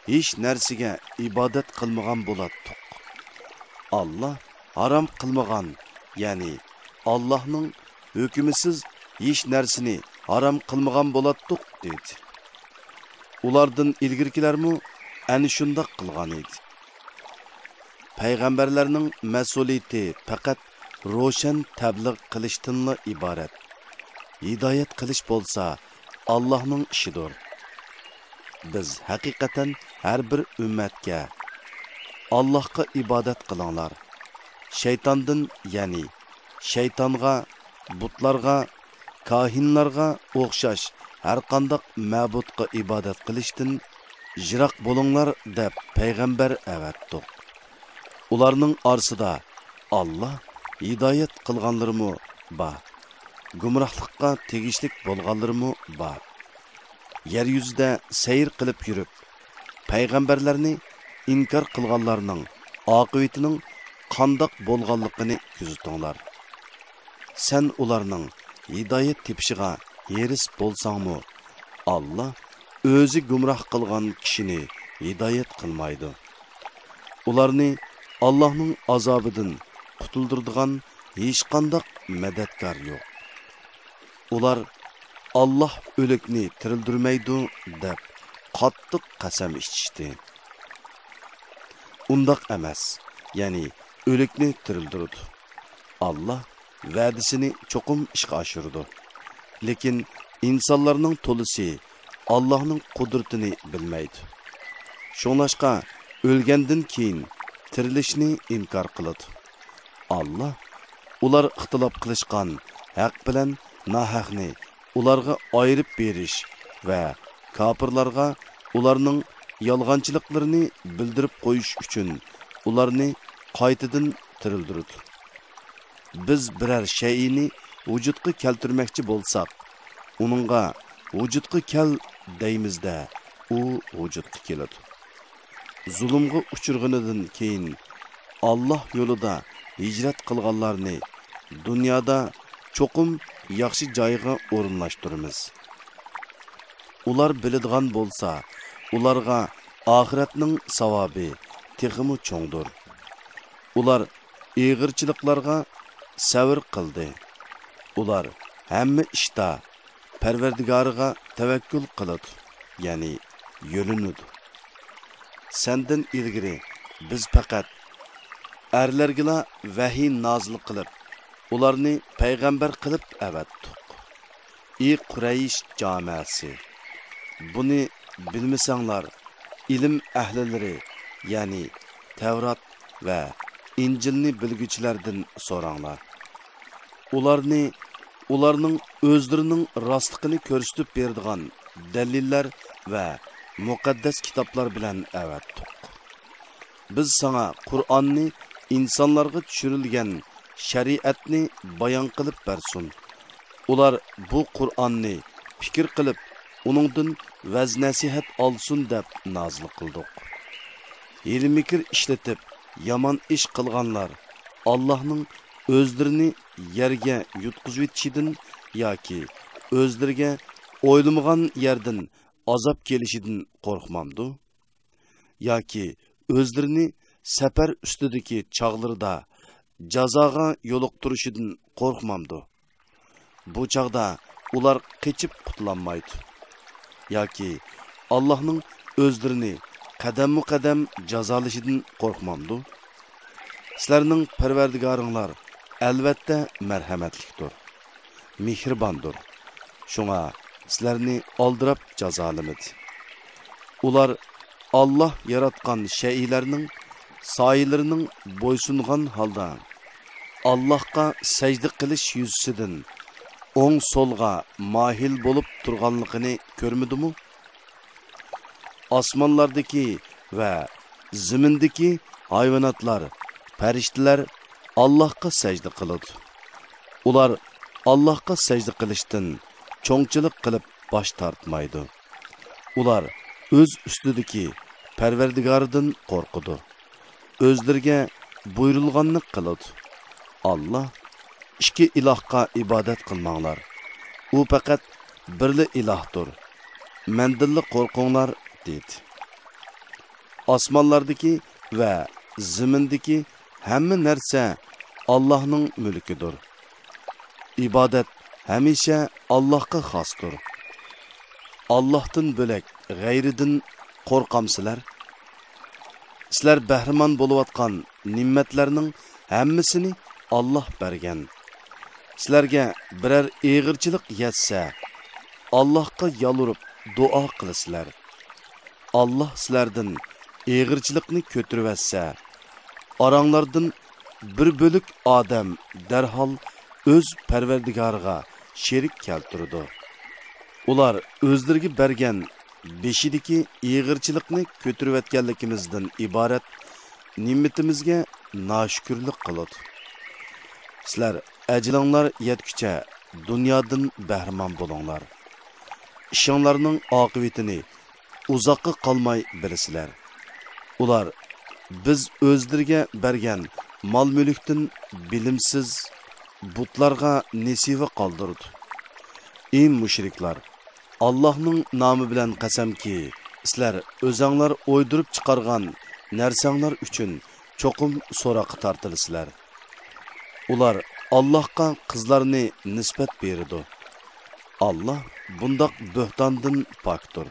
ھېچ نەرسىگە ئىبادەت قىلمىغان بولاتتۇق. ئاللا ھارام قىلمىغان، يەنى ئاللاھنىڭ ھۆكمىسىز ھېچ نەرسىنى ھارام قىلمىغان بولاتتۇق، دېدى. ئۇلاردىن ئىلگىرىكىلەرمۇ ئەنە شۇنداق قىلغان ئىدى. پەيغەمبەرلەرنىڭ مەسئۇلىيىتى پەقەت روشەن تەبلىغ قىلىشتىنلا ئىبارەت. ھىدايەت قىلىش بولسا ئاللاھنىڭ ئىشىدۇر. بىز ھەقىقەتەن ھەر بىر ئۈممەتكە، «ئاللاھقا ئىبادەت قىلىڭلار، شەيتاندىن، يەنى شەيتانغا، بۇتلارغا، كاھىنلارغا ئوخشاش ھەرقانداق مەبۇدقا ئىبادەت قىلىشتىن يىراق بولۇڭلار» دەپ پەيغەمبەر ئەۋەتتۇق. ئۇلارنىڭ ئارىسىدا ئاللا ھىدايەت قىلغانلىرىمۇ بار، گۇمراھلىققا تېگىشلىك بولغانلىرىمۇ بار. يەر يۈزىدە سەير قىلىپ يۈرۈپ، پەيغەمبەرلەرنى ئىنكار قىلغانلارنىڭ ئاقىۋىتىنىڭ قانداق بولغانلىقىنى كۆزىتىڭلار. سەن ئۇلارنىڭ ھىدايەت تېپىشىغا ھېرىس بولساڭمۇ، ئاللا ئۆزى گۇمراھ قىلغان كىشىنى ھىدايەت قىلمايدۇ. ئۇلارنى ئاللاھنىڭ ئازابىدىن قۇتۇلدۇرىدىغان ھېچقانداق مەدەتكار يوق. ئۇلار، «ئاللا ئۆلۈكنى تىرىلدۈرمەيدۇ» دەپ قاتتىق قەسەم ئىچىشتى. ئۇنداق ئەمەس، يەنى ئۆلۈكنى تىرىلدۈرىدۇ. ئاللا ۋەدىسىنى چوقۇم ئىشقا ئاشۇرىدۇ. لېكىن ئىنسانلارنىڭ تولىسى ئاللاھنىڭ قۇدرىتىنى بىلمەيدۇ. شۇڭلاشقا ئۆلگەندىن كېيىن تىرىلىشنى ئىنكار قىلىدۇ. ئاللا ئۇلار ئىختىلاپ قىلىشقان ھەق بىلەن ناھەقنى ئۇلارغا ئايرىپ بېرىش ۋە كاپىرلارغا ئۇلارنىڭ يالغانچىلىقلىرىنى بىلدۈرۈپ قويۇش ئۈچۈن ئۇلارنى قايتىدىن تىرىلدۈرىدۇ. بىز بىرەر شەيئىنى ۋۇجۇدقا كەلتۈرمەكچى بولساق، ئۇنىڭغا «ۋۇجۇدقا كەل» دەيمىز-دە، ئۇ ۋۇجۇدقا كېلىدۇ. زۇلۇمغا ئۇچرىغىنىدىن كېيىن ئاللا يولىدا ھىجرەت قىلغانلارنى دۇنيادا چوقۇم ياخشى جايغا ئورۇنلاشتۇرىمىز. ئۇلار بىلىدىغان بولسا، ئۇلارغا ئاخىرەتنىڭ ساۋابى تېخىمۇ چوڭدۇر. ئۇلار ئېغىرچىلىقلارغا سەۋر قىلدى. ئۇلار ھەممە ئىشتا پەرۋەردىگارىغا تەۋەككۈل قىلىدۇ، يەنى يۆلىنىدۇ. سەندىن ئىلگىرى بىز پەقەت ئەرلەرگىلا ۋەھىي نازىل قىلىپ، ئۇلارنى پەيغەمبەر قىلىپ ئەۋەتتۇق. ئى قۇرەيش جامەسى! بۇنى بىلمىسەڭلار، ئىلىم ئەھلىلىرى، يەنى تەۋرات ۋە ئىنجىلنى بىلگۈچىلەردىن سوراڭلار. ئۇلارنى ئۇلارنىڭ ئۆزلىرىنىڭ راستلىقىنى كۆرسىتىپ بېرىدىغان دەلىللەر ۋە مۇقەددەس كىتابلار بىلەن ئەۋەتتۇق. بىز ساڭا قۇرئاننى، ئىنسانلارغا چۈشۈرۈلگەن شەرىئەتنى بايان قىلىپ بەرسۇن. ئۇلار بۇ قۇرئاننى پىكىر قىلىپ، ئۇنىڭدىن ۋەز-نەسىھەت ئالسۇن دەپ نازىل قىلدۇق. ھىيلە-مىكىر ئىشلىتىپ، يامان ئىش قىلغانلار ئاللاھنىڭ ئۆزلىرىنى يەرگە يۇتقۇزۇۋېتىشىدىن ياكى ئۆزلىرىگە ئويلىمىغان يەردىن ئازاب كېلىشىدىن قورقمامدۇ؟ ياكى ئۆزلىرىنى سەپەر ئۈستىدىكى چاغلىرىدا جازاغا يولۇقتۇرۇشىدىن قورقمامدۇ؟ بۇ چاغدا ئۇلار قېچىپ قۇتۇلالمايدۇ. ياكى ئاللاھنىڭ ئۆزلىرىنى قەدەممۇ قەدەم جازالىشىدىن قورقمامدۇ؟ سىلەرنىڭ پەرۋەردىگارىڭلار ئەلۋەتتە مەرھەمەتلىكتۇر، مېھرىباندۇر. شۇڭا سىلەرنى ئالدىراپ جازالىمىدى. ئۇلار ئاللاھ ياراتقان شەيئىلەرنىڭ سايىلىرىنىڭ بويسۇنغان ھالدا ئاللاھقا سەجدە قىلىش يۈزىسىدىن ئوڭ-سولغا ماھىل بولۇپ تۇرغانلىقىنى كۆرمىدىمۇ؟ ئاسمانلاردىكى ۋە زېمىندىكى ھايۋاناتلار، پەرىشتىلەر ئاللاھقا سەجدە قىلىدۇ. ئۇلار ئاللاھقا سەجدە قىلىشتىن چوڭچىلىق قىلىپ باش تارتمايدۇ. ئۇلار ئۆز ئۈستىدىكى پەرۋەردىگارىدىن قورقىدۇ. ئۆزلىرىگە بۇيرۇلغاننى قىلىدۇ. ئاللاھ، ئىككى ئىلاھقا ئىبادەت قىلماڭلار. ئۇ پەقەت بىرلا ئىلاھتۇر. مەندىنلا قورقۇڭلار» دېدى. ئاسمانلاردىكى ۋە زېمىندىكى ھەممە نەرسە ئاللاھنىڭ مۈلكىدۇر. ئىبادەت ھەمىشە ئاللاھقا خاستۇر. ئاللاھتىن بۆلەك غەيرىدىن قورقامسىلەر؟ سىلەر بەھرىمەن بولۇۋاتقان نېمەتلەرنىڭ ھەممىسىنى ئاللاھ بەرگەن. سىلەرگە بىرەر ئېغىرچىلىق يەتسە، ئاللاھقا يالۋۇرۇپ دۇئا قىلىسىلەر. ئاللاھ سىلەردىن ئېغىرچىلىقنى كۆتۈرۈۋەتسە، ئاراڭلاردىن بىر بۆلەك ئادەم دەرھال ئۆز پەرۋەردىگارىغا شېرىك كەلتۈرىدۇ. ئۇلار ئۆزلىرىگە بەرگەن بېشىدىكى ئېغىرچىلىقنى كۆتۈرۈۋەتكەنلىكىمىزدىن ئىبارەت نېمىتىمىزگە ناشۈكۈرلۈك قىلىدۇ. سىلەر ئەجىلىڭلار يەتكۈچە دۇنيادىن بەھرىمەن بولۇڭلار. ئىشىڭلارنىڭ ئاقىۋىتىنى ئۇزاققا قالماي بىلىسىلەر. ئۇلار بىز ئۆزلىرىگە بەرگەن مال-مۈلۈكتىن بىلىمسىز بۇتلارغا نېسىۋە قالدۇرىدۇ. ئى مۇشرىكلار! ئاللاھنىڭ نامى بىلەن قەسەمكى، سىلەر ئۆزەڭلار ئويدۇرۇپ چىقارغان نەرسەڭلار ئۈچۈن چوقۇم سوراققا تارتىلىسىلەر. ئۇلار ئاللاھقا قىزلارنى نىسبەت بېرىدۇ. ئاللاھ بۇنداق بۆھتاندىن پاكتۇر.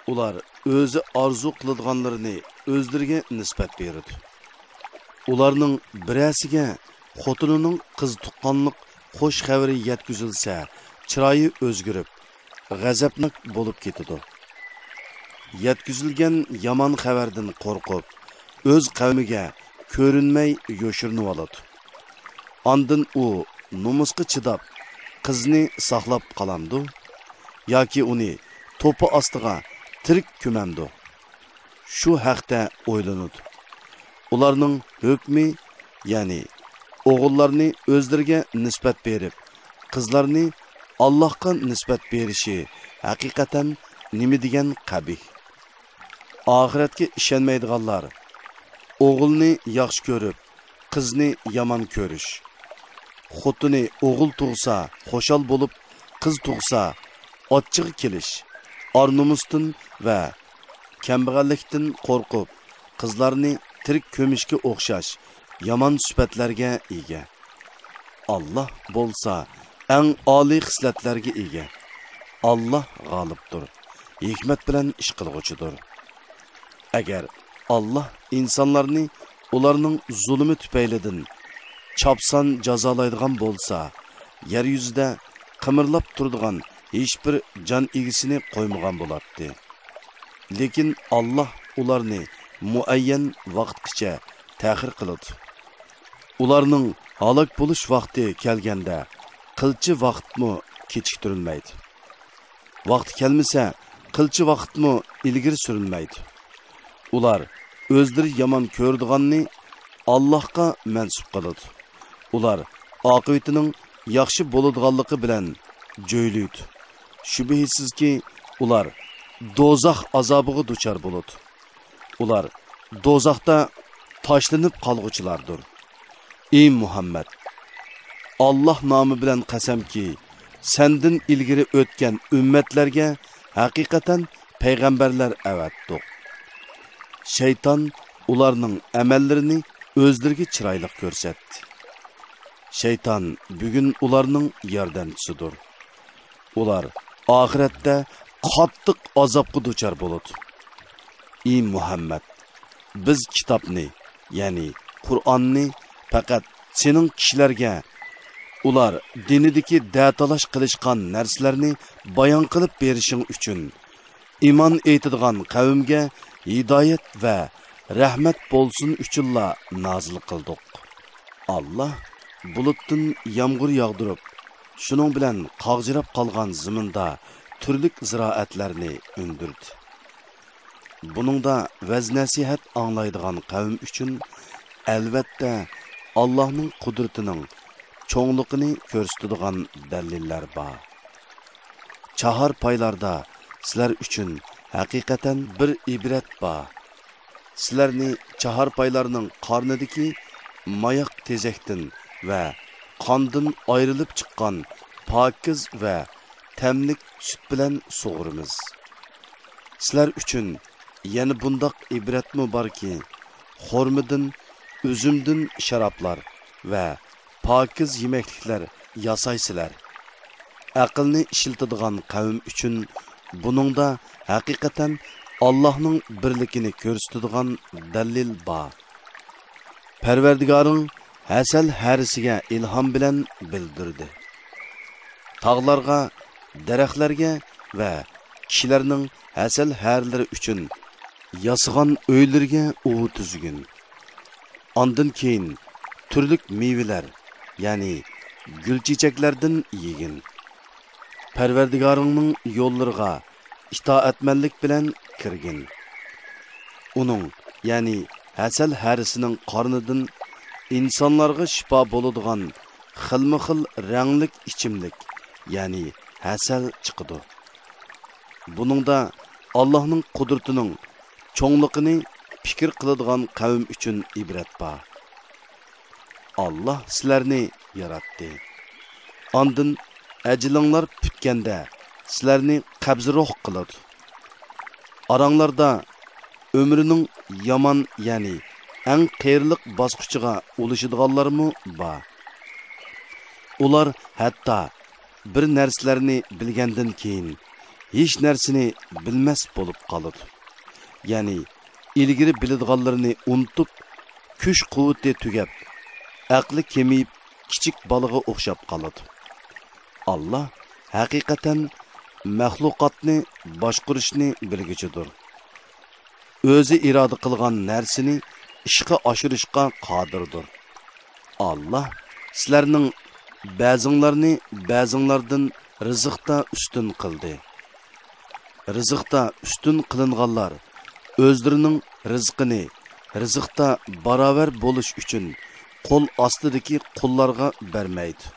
ئۇلار ئۆزى ئارزۇ قىلىدىغانلىرىنى ئۆزلىرىگە نىسبەت بېرىدۇ. ئۇلارنىڭ بىرەرسىگە خوتۇنىنىڭ قىز تۇغقانلىق خوش خەۋىرى يەتكۈزۈلسە، چىرايى ئۆزگىرىپ، غەزەپناك بولۇپ كېتىدۇ. يەتكۈزۈلگەن يامان خەۋەردىن قورقۇپ، ئۆز قەۋمىگە كۆرۈنمەي يوشۇرۇنۇۋالىدۇ. ئاندىن ئۇ نومۇسقا چىداپ، قىزنى ساقلاپ قالامدۇ؟ ياكى ئۇنى توپا ئاستىغا تىرىك كۆمەمدۇ؟ شۇ ھەقتە ئويلىنىدۇ. ئۇلارنىڭ ھۆكمى، يەنى ئوغۇللارنى ئۆزلىرىگە نىسبەت بېرىپ، قىزلارنى ئاللاھقا نىسبەت بېرىشى ھەقىقەتەن نېمە دېگەن قەبىھ! ئاخىرەتكە ئىشەنمەيدىغانلار ئوغۇلنى ياخشى كۆرۈپ، قىزنى يامان كۆرۈش، خوتۇنى ئوغۇل تۇغسا خۇشال بولۇپ، قىز تۇغسا ئاچچىقى كېلىش، ئار-نومۇستىن ۋە كەمبەغەللىكتىن قورقۇپ، قىزلارنى تىرىك كۆمۈشكە ئوخشاش يامان سۈپەتلەرگە ئىگە. ئاللاھ بولسا ئەڭ ئالىي خىسلەتلەرگە ئىگە. ئاللاھ غالىبتۇر، ھېكمەت بىلەن ئىش قىلغۇچىدۇر. ئەگەر ئاللاھ ئىنسانلارنى ئۇلارنىڭ زۇلۇمى تۈپەيلىدىن چاپسان جازالايدىغان بولسا، يەر يۈزىدە قىمىرلاپ تۇرىدىغان ھېچبىر جان ئىگىسىنى قويمىغان بولاتتى. لېكىن ئاللاھ ئۇلارنى مۇئەييەن ۋاقىتقىچە تەخىر قىلىدۇ. ئۇلارنىڭ ھالاك بولۇش ۋاقتى كەلگەندە، قىلچە ۋاقىتمۇ كېچىكتۈرۈلمەيدۇ. ۋاقتى كەلمىسە، قىلچە ۋاقىتمۇ ئىلگىرى سۈرۈلمەيدۇ. ئۇلار ئۆزلىرى يامان كۆرىدىغاننى ئاللاھقا مەنسۇپ قىلىدۇ. ئۇلار ئاقىۋىتىنىڭ ياخشى بولىدىغانلىقى بىلەن جۆيلۈيدۇ. شۈبھىسىزكى، ئۇلار دوزاخ ئازابىغا دۇچار بولىدۇ. ئۇلار دوزاختا تاشلىنىپ قالغۇچىلاردۇر. ئى مۇھەممەد! ئاللاھ نامى بىلەن قەسەمكى، سەندىن ئىلگىرى ئۆتكەن ئۈممەتلەرگە ھەقىقەتەن پەيغەمبەرلەر ئەۋەتتۇق. شەيتان ئۇلارنىڭ ئەمەللىرىنى ئۆزلىرىگە چىرايلىق كۆرسەتتى. شەيتان بۈگۈن ئۇلارنىڭ ياردەمچىسىدۇر. ئۇلار ئاخىرەتتە قاتتىق ئازابقا دۇچار بولىدۇ. ئى مۇھەممەد! بىز كىتابنى، يەنى قۇرئاننى پەقەت سېنىڭ كىشىلەرگە ئۇلار دىنىدىكى دەتالاش قىلىشقان نەرسىلەرنى بايان قىلىپ بېرىشىڭ ئۈچۈن، ئىمان ئېيتىدىغان قەۋمگە ھىدايەت ۋە رەھمەت بولسۇن ئۈچۈنلا نازىل قىلدۇق. ئاللاھ بۇلۇتتىن يامغۇر ياغدۇرۇپ، شۇنىڭ بىلەن قاغجىراپ قالغان زېمىندا تۈرلۈك زىرائەتلەرنى ئۈندۈردى. بۇنىڭدا ۋەز-نەسىھەت ئاڭلايدىغان قەۋم ئۈچۈن، ئەلۋەتتە، ئاللاھنىڭ قۇدرىتىنىڭ چوڭلۇقىنى كۆرسىتىدىغان دەلىللەر بار. چاھار پايلاردا سىلەر ئۈچۈن ھەقىقەتەن بىر ئىبرەت بار. سىلەرنى چاھار پايلارنىڭ قارنىدىكى ماياق تېزەكتىن ۋە قاندىن ئايرىلىپ چىققان پاكىز ۋە تەملىك سۈت بىلەن سۇغۇرىمىز. سىلەر ئۈچۈن يەنە بۇنداق ئىبرەتمۇ باركى، خورمىدىن، ئۈزۈمدىن شارابلار ۋە پاكىز يېمەكلىكلەر ياسايسىلەر. ئەقىلنى ئىشلىتىدىغان قەۋم ئۈچۈن بۇنىڭدا ھەقىقەتەن ئاللاھنىڭ بىرلىكىنى كۆرسىتىدىغان دەلىل بار. پەرۋەردىگارىڭ ھەسەل ھەرىسىگە ئىلھام بىلەن بىلدۈردى. تاغلارغا، دەرەخلەرگە ۋە كىشىلەرنىڭ ھەسەل ھەرىلىرى ئۈچۈن ياسىغان ئۆيلىرىگە ئۇۋا تۈزگىن. ئاندىن كېيىن تۈرلۈك مېۋىلەر، يەنى گۈل-چېچەكلەردىن يېگىن. پەرۋەردىگارىڭنىڭ يوللىرىغا ئىتائەتمەنلىك بىلەن كىرگىن. ئۇنىڭ، يەنى ھەسەل ھەرىسىنىڭ قارنىدىن ئىنسانلارغا شىپا بولىدىغان خىلمۇ خىل رەڭلىك ئىچىملىك، يەنى ھەسەل چىقىدۇ. بۇنىڭدا ئاللاھنىڭ قۇدرىتىنىڭ چوڭلۇقىنى پىكىر قىلىدىغان قەۋم ئۈچۈن ئىبرەت بار. ئاللاھ سىلەرنى ياراتتى. ئاندىن ئەجىلىڭلار پۈتكەندە سىلەرنى قەبزى روھ قىلىدۇ. ئاراڭلاردا ئۆمرىنىڭ يامان، يەنى ئەڭ قېرىلىق باسقۇچىغا ئۇلىشىدىغانلارمۇ بار. ئۇلار ھەتتا بىر نەرسىلەرنى بىلگەندىن كېيىن ھېچ نەرسىنى بىلمەس بولۇپ قالىدۇ. يەنى ئىلگىرى بىلىدىغانلىرىنى ئۇنتۇپ، كۈچ-قۇۋۋىتى تۈگەپ، ئەقلى كېمىيىپ، كىچىك بالىغا ئوخشاپ قالىدۇ. ئاللاھ ھەقىقەتەن مەخلۇقاتنى باشقۇرۇشنى بىلگۈچىدۇر. ئۆزى ئىرادە قىلغان نەرسىنى ئىشقا ئاشۇرۇشقا قادىردۇر. ئاللاھ سىلەرنىڭ بەزىڭلارنى بەزىڭلاردىن رىزىقتا ئۈستۈن قىلدى. رىزىقتا ئۈستۈن قىلىنغانلار ئۆزلىرىنىڭ رىزقىنى رىزىقتا باراۋەر بولۇش ئۈچۈن قول ئاستىدىكى قۇللارغا بەرمەيدۇ.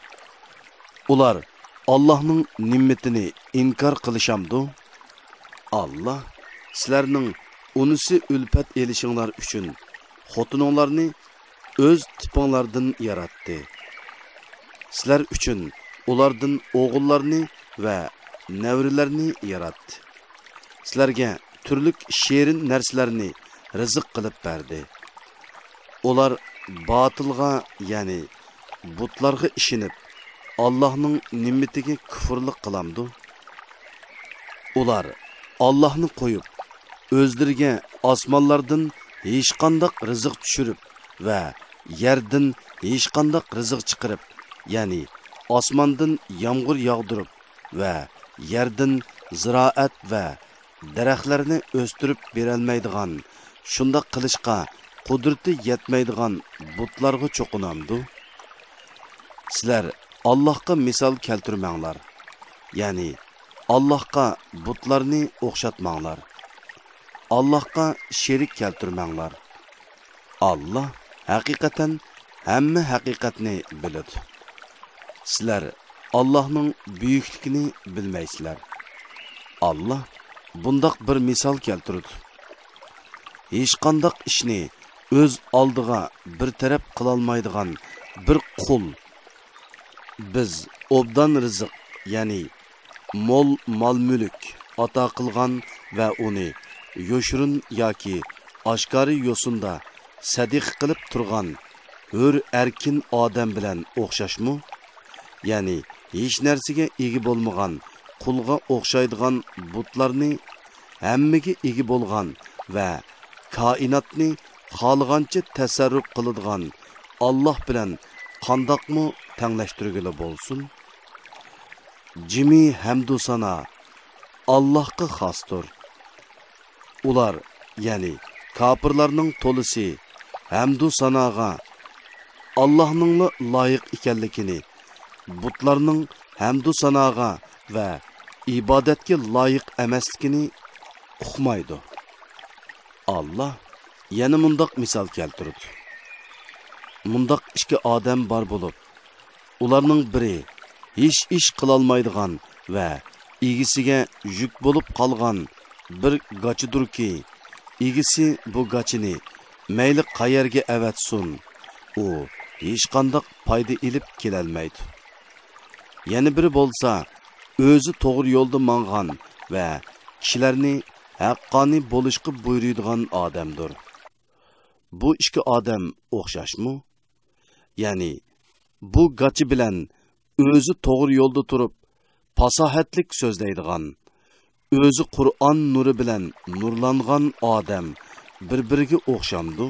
ئۇلار ئاللاھنىڭ نېمىتىنى ئىنكار قىلىشامدۇ؟ ئاللاھ سىلەرنىڭ ئۇنىسى ئۈلپەت ئېلىشىڭلار ئۈچۈن خوتۇنۇڭلارنى ئۆز تىپىڭلاردىن ياراتتى. سىلەر ئۈچۈن ئۇلاردىن ئوغۇللارنى ۋە نەۋرىلەرنى ياراتتى. سىلەرگە تۈرلۈك شېرىن نەرسىلەرنى رىزىق قىلىپ بەردى. ئۇلار باتىلغا، يەنى بۇتلارغا ئىشىنىپ، ئاللاھنىڭ نېمىتىگە كۇفۇرلۇق قىلامدۇ؟ ئۇلار ئاللاھنى قويۇپ، ئۆزلىرىگە ئاسمانلاردىن ھېچقانداق رىزىق چۈشۈرۈپ ۋە يەردىن ھېچقانداق رىزىق چىقىرىپ، يەنى ئاسماندىن يامغۇر ياغدۇرۇپ ۋە يەردىن زىرائەت ۋە دەرەخلەرنى ئۆستۈرۈپ بېرەلمەيدىغان، شۇنداق قىلىشقا قۇدرىتى يەتمەيدىغان بۇتلارغا چوقۇنامدۇ؟ سىلەر ئاللاھقا مىسال كەلتۈرمەڭلار، يەنى ئاللاھقا بۇتلارنى ئوخشاتماڭلار. ئاللاھقا شېرىك كەلتۈرمەڭلار. ئاللاھ ھەقىقەتەن ھەممە ھەقىقەتنى بىلىدۇ. سىلەر ئاللاھنىڭ بۈيۈكلۈكىنى بىلمەيسىلەر. ئاللاھ بۇنداق بىر مىسال كەلتۈرىدۇ. ھېچقانداق ئىشنى ئۆز ئالدىغا بىر تەرەپ قىلالمايدىغان بىر قۇل، بىز ئوبدان رىزىق، يەنى مول مال-مۈلۈك ئاتا قىلغان ۋە ئۇنى يوشۇرۇن ياكى ئاشكارا يوسۇندا سەدىقە قىلىپ تۇرغان ھۆر ئەركىن ئادەم بىلەن ئوخشاشمۇ؟ يەنى ھېچ نەرسىگە ئىگە بولمىغان قۇلغا ئوخشايدىغان بۇتلارنى ھەممىگە ئىگە بولغان ۋە كائىناتنى خالىغانچە تەسەررۇپ قىلىدىغان ئاللاھ بىلەن قانداقمۇ تەڭلەشتۈرگىلى بولسۇن؟ جىمى ھەمدۇ سانا ئاللاھقا خاستۇر. ئۇلار، يەنى كاپىرلارنىڭ تولىسى ھەمدۇ ساناغا ئاللاھنىڭلا لايىق ئىكەنلىكىنى، بۇتلارنىڭ ھەمدۇ ساناغا ۋە ئىبادەتكە لايىق ئەمەسلىكىنى ئۇقمايدۇ. ئاللاھ يەنە مۇنداق مىسال كەلتۈرىدۇ. مۇنداق ئىككى ئادەم بار بولۇپ، ئۇلارنىڭ بىرى ھېچ ئىش قىلالمايدىغان ۋە ئىگىسىگە يۈك بولۇپ قالغان بىر گاچىدۇركى، ئىگىسى بۇ گاچىنى مەيلى قەيەرگە ئەۋەتسۇن، ئۇ ھېچقانداق پايدا ئېلىپ كېلەلمەيدۇ. يەنە بىرى بولسا ئۆزى توغرا يولدا ماڭغان ۋە كىشىلەرنى ھەققانىي بولۇشقا بۇيرۇيدىغان ئادەمدۇر. بۇ ئىككى ئادەم ئوخشاشمۇ؟ يەنى بۇ گاچا بىلەن ئۆزى توغرا يولدا تۇرۇپ، پاساھەتلىك سۆزلەيدىغان، ئۆزى قۇرئان نۇرى بىلەن نۇرلانغان ئادەم بىر-بىرىگە ئوخشامدۇ؟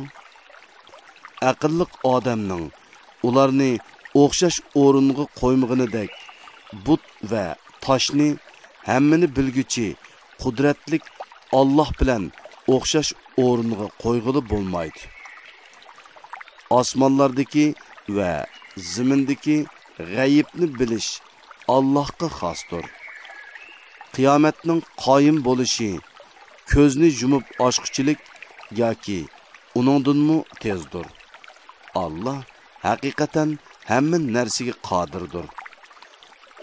ئەقىللىق ئادەمنىڭ ئۇلارنى ئوخشاش ئورۇنغا قويمىغىنىدەك، بۇت ۋە تاشنى ھەممىنى بىلگۈچى قۇدرەتلىك ئاللاھ بىلەن ئوخشاش ئورۇنغا قويغىلى بولمايدۇ. ئاسمانلاردىكى ۋە زېمىندىكى غەيىبنى بىلىش ئاللاھقا خاستۇر. قىيامەتنىڭ قايىم بولۇشى كۆزنى يۇمۇپ ئاچقۇچىلىك ياكى ئۇنىڭدىنمۇ تېزدۇر. ئاللاھ ھەقىقەتەن ھەممە نەرسىگە قادىردۇر.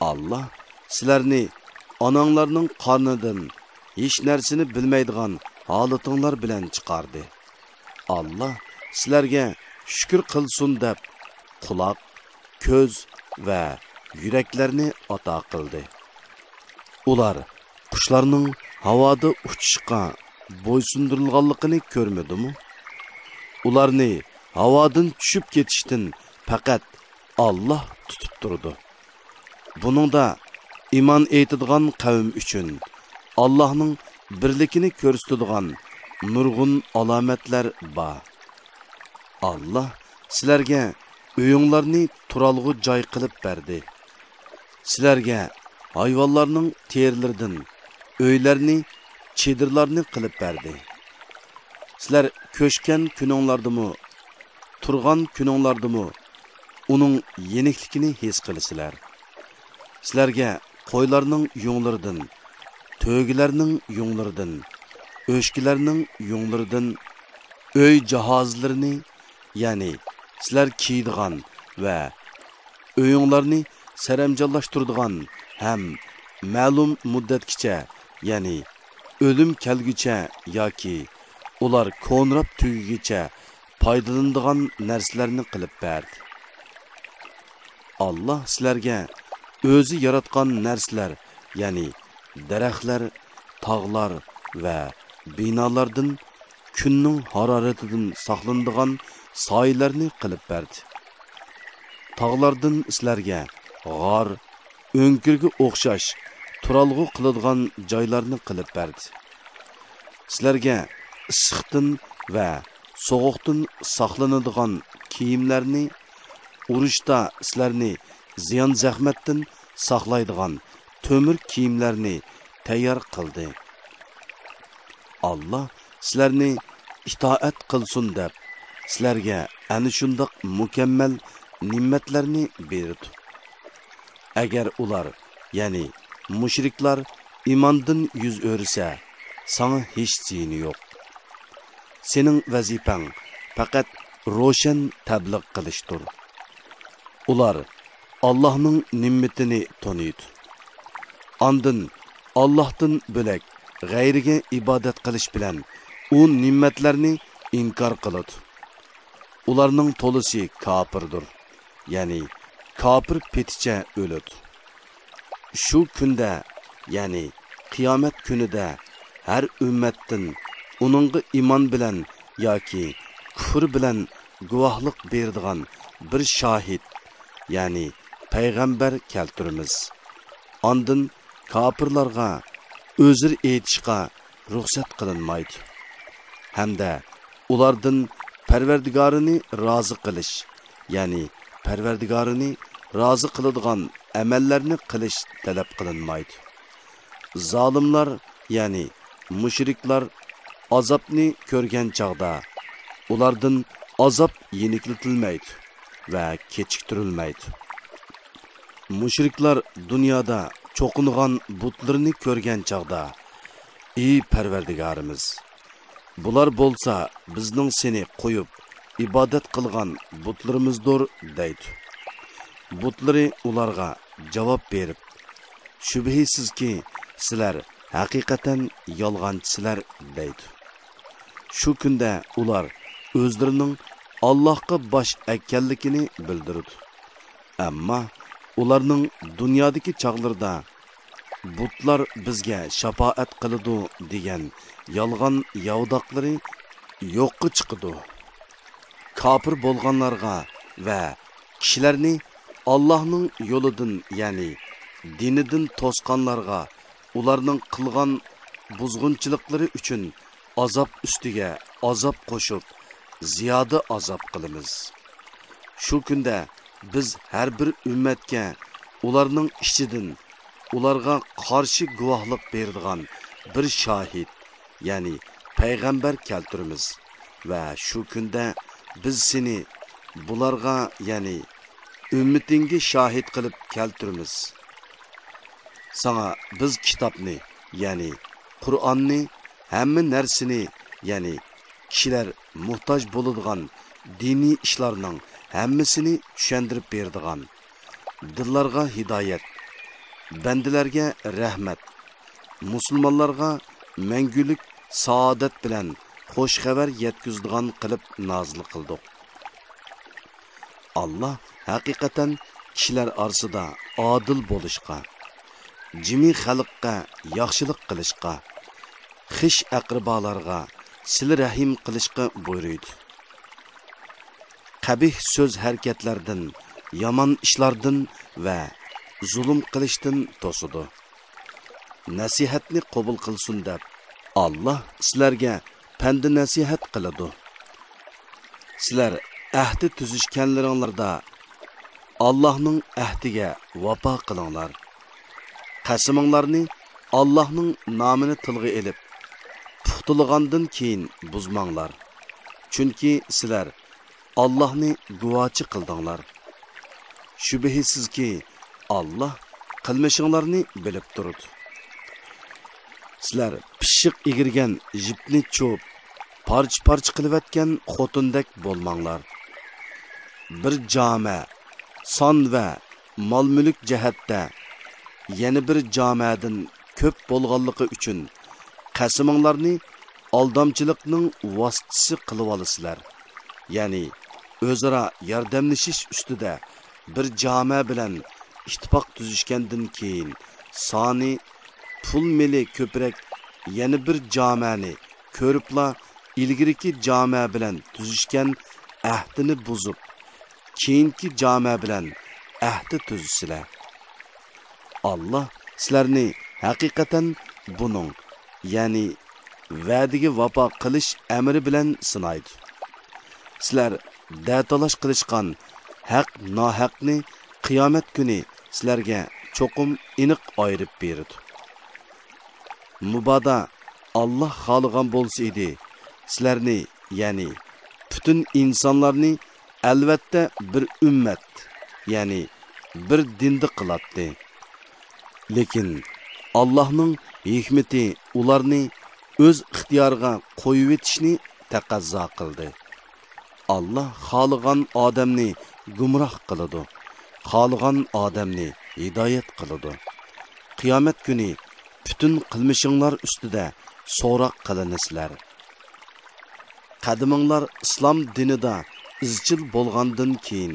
ئاللاھ سىلەرنى ئاناڭلارنىڭ قارنىدىن ھېچ نەرسىنى بىلمەيدىغان ھالىتىڭلار بىلەن چىقاردى. ئاللاھ سىلەرگە شۈكۈر قىلسۇن دەپ، قۇلاق، كۆز ۋە يۈرەكلەرنى ئاتا قىلدى. ئۇلار قۇشلارنىڭ ھاۋادا ئۇچۇشقا بويسۇندۇرۇلغانلىقىنى كۆرمىدىمۇ؟ ئۇلارنى ھاۋادىن چۈشۈپ كېتىشتىن پەقەت ئاللاھ تۇتۇپ تۇرىدۇ. بۇنىڭدا ئىمان ئېيتىدىغان قەۋم ئۈچۈن ئاللاھنىڭ بىرلىكىنى كۆرسىتىدىغان نۇرغۇن ئالامەتلەر بار. ئاللاھ سىلەرگە ئۆيۈڭلارنى تۇرالغۇ جاي قىلىپ بەردى. سىلەرگە ھايۋانلارنىڭ تېرىلىرىدىن ئۆيلەرنى، چېدىرلارنى قىلىپ بەردى. سىلەر كۆچكەن كۈنۈڭلاردىمۇ، تۇرغان كۈنۈڭلاردىمۇ ئۇنىڭ يېنىكلىكىنى ھېس قىلىسىلەر. سىلەرگە قويلارنىڭ يۇڭلىرىدىن، تۆگىلەرنىڭ يۇڭلىرىدىن، ئۆچكىلەرنىڭ يۇڭلىرىدىن ئۆي جاھازلىرىنى، يەنى سىلەر كىيىدىغان ۋە ئۆيۈڭلارنى سەرەمجانلاشتۇرىدىغان ھەم مەلۇم مۇددەتكىچە، يەنى ئۆلۈم كەلگۈچە ياكى ئۇلار كونىراپ تۈگىگىچە پايدىلىنىدىغان نەرسىلەرنى قىلىپ بەردى. ئاللاھ سىلەرگە ئۆزى ياراتقان نەرسىلەر، يەنى دەرەخلەر، تاغلار ۋە بىنالاردىن كۈننىڭ ھارارىتىدىن ساقلىنىدىغان سايىلەرنى قىلىپ بەردى. تاغلاردىن سىلەرگە غار، ئۆڭكۈرگە ئوخشاش تۇرالغۇ قىلىدىغان جايلارنى قىلىپ بەردى. سىلەرگە ئىسسىقتىن ۋە سوغۇقتىن ساقلىنىدىغان كىيىملەرنى، ئۇرۇشتا سىلەرنى زىيان-زەخمەتتىن ساقلايدىغان تۆمۈر كىيىملەرنى تەييار قىلدى. ئاللاھ سىلەرنى ئىتائەت قىلسۇن دەپ، سىلەرگە ئەنە شۇنداق مۇكەممەل نېمەتلەرنى بېرىدۇ. ئەگەر ئۇلار، يەنى مۇشرىكلار ئىماندىن يۈز ئۆرۈسە، ساڭا ھېچ زىيىنى يوق. سېنىڭ ۋەزىپەڭ پەقەت روشەن تەبلىغ قىلىشتۇر. ئۇلار ئاللاھنىڭ نېمىتىنى تونۇيدۇ. ئاندىن ئاللاھتىن بۆلەك غەيرىگە ئىبادەت قىلىش بىلەن ئۇ نېمەتلەرنى ئىنكار قىلىدۇ. ئۇلارنىڭ تولىسى كاپىردۇر، يەنى كاپىر پېتىچە ئۆلىدۇ. شۇ كۈندە، يەنى قىيامەت كۈنىدە ھەر ئۈممەتتىن ئۇنىڭغا ئىمان بىلەن ياكى كۇفر بىلەن گۇۋاھلىق بېرىدىغان بىر شاھىت، يەنى پەيغەمبەر كەلتۈرىمىز. ئاندىن كاپىرلارغا ئۆزرە ئېيتىشقا رۇخسەت قىلىنمايدۇ ھەمدە ئۇلاردىن پەرۋەردىگارىنى رازى قىلىش، يەنى پەرۋەردىگارىنى رازى قىلىدىغان ئەمەللەرنى قىلىش تەلەپ قىلىنمايدۇ. زالىملار، يەنى مۇشرىكلار ئازابنى كۆرگەن چاغدا ئۇلاردىن ئازاب يېنىكلىتىلمەيدۇ ۋە كېچىكتۈرۈلمەيدۇ. مۇشرىكلار دۇنيادا چوقۇنغان بۇتلىرىنى كۆرگەن چاغدا، ئى پەرۋەردىگارىمىز! بۇلار بولسا بىزنىڭ سېنى قويۇپ ئىبادەت قىلغان بۇتلىرىمىزدۇر، دەيدۇ. بۇتلىرى ئۇلارغا جاۋاب بېرىپ، شۈبھىسىزكى، سىلەر ھەقىقەتەن يالغانچىسىلەر، دەيدۇ. شۇ كۈندە ئۇلار ئۆزلىرىنىڭ ئاللاھقا باش ئەگكەنلىكىنى بىلدۈرىدۇ. ئەمما ئۇلارنىڭ دۇنيادىكى چاغلىرىدا بۇتلار بىزگە شاپائەت قىلىدۇ دېگەن يالغان ياۋىداقلىرى يوققا چىقىدۇ. كاپىر بولغانلارغا ۋە كىشىلەرنى ئاللاھنىڭ يولىدىن، يەنى دىنىدىن توسقانلارغا ئۇلارنىڭ قىلغان بۇزغۇنچىلىقلىرى ئۈچۈن ئازاب ئۈستىگە ئازاب قوشۇپ، زىيادە ئازاب قىلىمىز. شۇ كۈندە بىز ھەر بىر ئۈممەتكە ئۇلارنىڭ ئىچىدىن ئۇلارغا قارشى گۇۋاھلىق بېرىدىغان بىر شاھىت، يەنى پەيغەمبەر كەلتۈرىمىز ۋە شۇ كۈندە بىز سېنى بۇلارغا، يەنى ئۈممىتىڭگە شاھىت قىلىپ كەلتۈرىمىز. ساڭا بىز كىتابنى، يەنى قۇرئاننى، ھەممە نەرسىنى، يەنى كىشىلەر موھتاج بولىدىغان دىنىي ئىشلارنىڭ ھەممىسىنى چۈشەندۈرۈپ بېرىدىغان، دىللارغا ھىدايەت، بەندىلەرگە رەھمەت، مۇسۇلمانلارغا مەڭگۈلۈك سائادەت بىلەن خۇش خەۋەر يەتكۈزىدىغان قىلىپ نازىل قىلدۇق. ئاللا ھەقىقەتەن كىشىلەر ئارىسىدا ئادىل بولۇشقا، جىمى خەلققە ياخشىلىق قىلىشقا، خىش ئەقرىبالارغا سىلە رەھىم قىلىشقا بۇيرۇيدۇ. قەبىھ سۆز ھەرىكەتلەردىن، يامان ئىشلاردىن ۋە زۇلۇم قىلىشتىن توسىدۇ. نەسىھەتنى قوبۇل قىلسۇن دەپ، ئاللا سىلەرگە پەندى نەسىھەت قىلىدۇ. سىلەر ئەھدى تۈزۈشكەنلىرىڭلاردا ئاللاھنىڭ ئەھدىگە ۋاپا قىلىڭلار. قەسىمىڭلارنى ئاللاھنىڭ نامىنى تىلغا ئېلىپ، پۇختىلىغاندىن كېيىن بۇزماڭلار. چۈنكى سىلەر ئاللاھنى گۇۋاچى قىلدىڭلار. شۈبھىسىزكى، ئاللا قىلمىشىڭلارنى بىلىپ تۇرىدۇ. سىلەر پىششىق ئىگىرگەن يىپنى چۇۋۇپ، پارچە-پارچە قىلىۋەتكەن خوتۇندەك بولماڭلار. بىر جامە سان ۋە مال-مۈلۈك جەھەتتە يەنە بىر جامەدىن كۆپ بولغانلىقى ئۈچۈن قەسىمىڭلارنى ئالدامچىلىقنىڭ ۋاسىتىسى قىلىۋالىسىلەر. يەنى ئۆزئارا ياردەملىشىش ئۈستىدە بىر جامە بىلەن ئىتتىپاق تۈزۈشكەندىن كېيىن، سانى، پۇل مېلى كۆپرەك يەنە بىر جامەنى كۆرۈپلا، ئىلگىرىكى جامە بىلەن تۈزۈشكەن ئەھدىنى بۇزۇپ، كېيىنكى جامە بىلەن ئەھدى تۈزىسىلەر. ئاللا سىلەرنى ھەقىقەتەن بۇنىڭ، يەنى ۋەدىگە ۋاپا قىلىش ئەمرى بىلەن سىنايدۇ. سىلەر دەتالاش قىلىشقان ھەق-ناھەقنى قىيامەت كۈنى سىلەرگە چوقۇم ئېنىق ئايرىپ بېرىدۇ. مۇبادا ئاللا خالىغان بولسا ئىدى، سىلەرنى، يەنى پۈتۈن ئىنسانلارنى ئەلۋەتتە بىر ئۈممەت، يەنى بىر دىندا قىلاتتى. لېكىن ئاللاھنىڭ ھېكمىتى ئۇلارنى ئۆز ئىختىيارىغا قويۇۋېتىشنى تەقەززا قىلدى. ئاللا خالىغان ئادەمنى گۇمراھ قىلىدۇ، خالىغان ئادەمنى ھىدايەت قىلىدۇ. قىيامەت كۈنى پۈتۈن قىلمىشىڭلار ئۈستىدە سوراق قىلىنىسىلەر. قەدىمىڭلار ئىسلام دىنىدا ئىزچىل بولغاندىن كېيىن،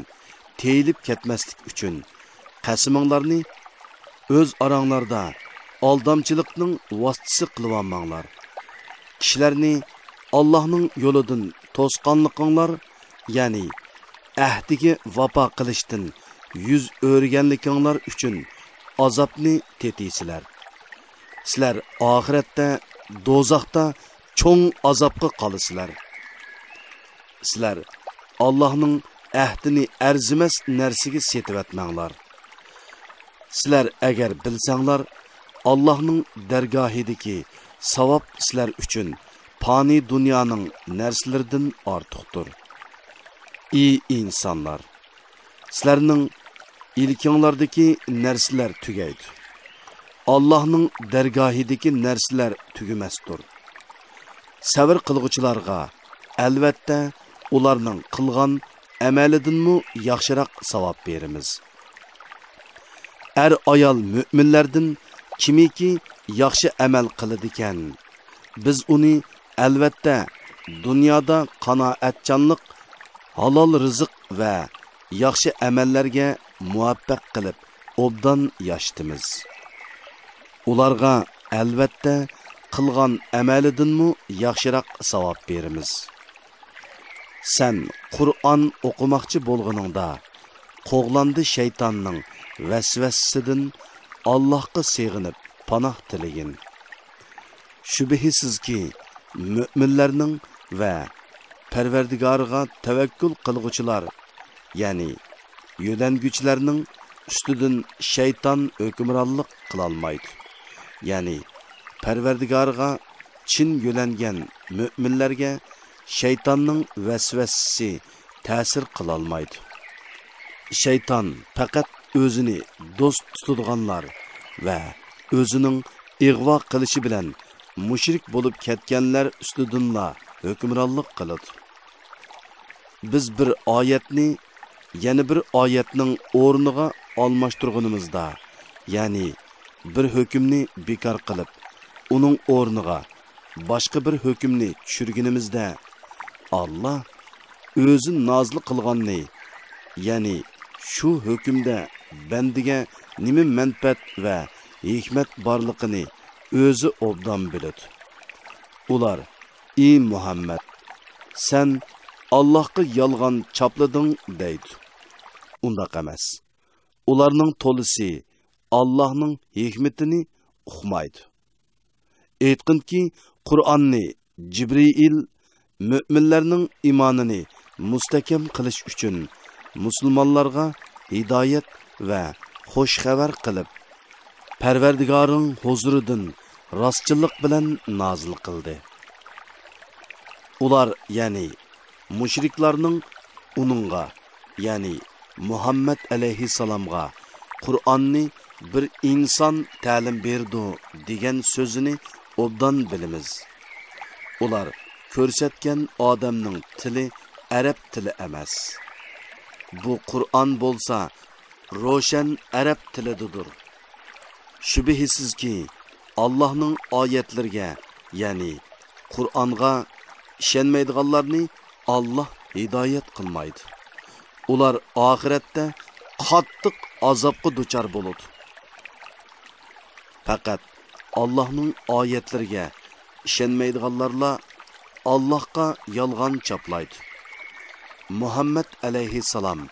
تېيىلىپ كەتمەسلىك ئۈچۈن، قەسىمىڭلارنى ئۆز ئاراڭلاردا ئالدامچىلىقنىڭ ۋاسىتىسى قىلىۋالماڭلار. كىشىلەرنى ئاللاھنىڭ يولىدىن توسقانلىقىڭلار، يەنى ئەھدىگە ۋاپا قىلىشتىن يۈز ئۆرۈگەنلىكىڭلار ئۈچۈن ئازابنى تېتىيسىلەر. سىلەر ئاخىرەتتە دوزاختا چوڭ ئازابقا قالىسىلەر. سىلەر ئاللاھنىڭ ئەھدىنى ئەرزىمەس نەرسىگە سېتىۋەتمەڭلار. سىلەر ئەگەر بىلسەڭلار، ئاللاھنىڭ دەرگاھىدىكى ساۋاب سىلەر ئۈچۈن پانىي دۇنيانىڭ نەرسىلىرىدىن ئارتۇقتۇر. ئى ئىنسانلار! سىلەرنىڭ ئىلكىڭلاردىكى نەرسىلەر تۈگەيدۇ. ئاللاھنىڭ دەرگاھىدىكى نەرسىلەر تۈگىمەستۇر. سەۋر قىلغۇچىلارغا، ئەلۋەتتە، ئۇلارنىڭ قىلغان ئەمەلىدىنمۇ ياخشىراق ساۋاب بېرىمىز. ئەر-ئايال مۆمىنلەردىن كىمكى ياخشى ئەمەل قىلىدىكەن، بىز ئۇنى ئەلۋەتتە دۇنيادا قانائەتچانلىق، ھالال رىزىق ۋە ياخشى ئەمەللەرگە مۇۋەپپەق قىلىپ، ئوبدان ياشىتىمىز. ئۇلارغا ئەلۋەتتە قىلغان ئەمەلىدىنمۇ ياخشىراق ساۋاب بېرىمىز. سەن قۇرئان ئوقۇماقچى بولغىنىڭدا، قوغلاندى شەيتاننىڭ ۋەسۋەسىسىدىن ئاللاھقا سېغىنىپ پاناھ تىلىگىن. شۈبھىسىزكى، مۆمىنلەرنىڭ ۋە پەرۋەردىگارىغا تەۋەككۈل قىلغۇچىلار، يەنى يۆلەنگۈچىلەرنىڭ ئۈستىدىن شەيتان ھۆكۈمرانلىق قىلالمايدۇ. يەنى پەرۋەردىگارىغا چىن يۆلەنگەن مۆمىنلەرگە شەيتاننىڭ ۋەسۋەسىسى تەسىر قىلالمايدۇ. شەيتان پەقەت ئۆزىنى دوست تۇتىدىغانلار ۋە ئۆزىنىڭ ئىغۋا قىلىشى بىلەن مۇشرىك بولۇپ كەتكەنلەر ئۈستىدىنلا ھۆكۈمرانلىق قىلىدۇ. بىز بىر ئايەتنى يەنە بىر ئايەتنىڭ ئورنىغا ئالماشتۇرغىنىمىزدا، يەنى بىر ھۆكۈمنى بىكار قىلىپ، ئۇنىڭ ئورنىغا باشقا بىر ھۆكۈمنى چۈشۈرگىنىمىزدە، ئاللا ئۆزى نازىل قىلغاننى، يەنى شۇ ھۆكۈمدە بەندىگە نېمە مەنپەئەت ۋە ھېكمەت بارلىقىنى ئۆزى ئوبدان بىلىدۇ. ئۇلار، ئى مۇھەممەد، سەن ئاللاھقا يالغان چاپلىدىڭ دەيدۇ. ئۇنداق ئەمەس. ئۇلارنىڭ تولىسى ئاللاھنىڭ ھېكمىتىنى ئۇقمايدۇ. ئېيتقىنكى، قۇرئاننى جىبرىئىل مۆمىنلەرنىڭ ئىمانىنى مۇستەھكەم قىلىش ئۈچۈن مۇسۇلمانلارغا ھىدايەت ۋە خۇش خەۋەر قىلىپ، پەرۋەردىگارىڭ ھۇزۇرىدىن راستچىللىق بىلەن نازىل قىلدى. ئۇلار، يەنى مۇشرىكلارنىڭ ئۇنىڭغا، يەنى مۇھەممەد ئەلەيھىسسالامغا قۇرئاننى بىر ئىنسان تەلىم بېرىدۇ دېگەن سۆزىنى ئوبدان بىلىمىز. ئۇلار كۆرسەتكەن ئادەمنىڭ تىلى ئەرەب تىلى ئەمەس. بۇ قۇرئان بولسا روشەن ئەرەب تىلىدىدۇر. شۈبھىسىزكى، ئاللاھنىڭ ئايەتلىرىگە، يەنى قۇرئانغا ئىشەنمەيدىغانلارنى ئاللاھ ھىدايەت قىلمايدۇ. ئۇلار ئاخىرەتتە قاتتىق ئازابقا دۇچار بولىدۇ. پەقەت ئاللاھنىڭ ئايەتلىرىگە ئىشەنمەيدىغانلارلا ئاللاھقا يالغان چاپلايدۇ. مۇھەممەد ئەلەيھىسسالام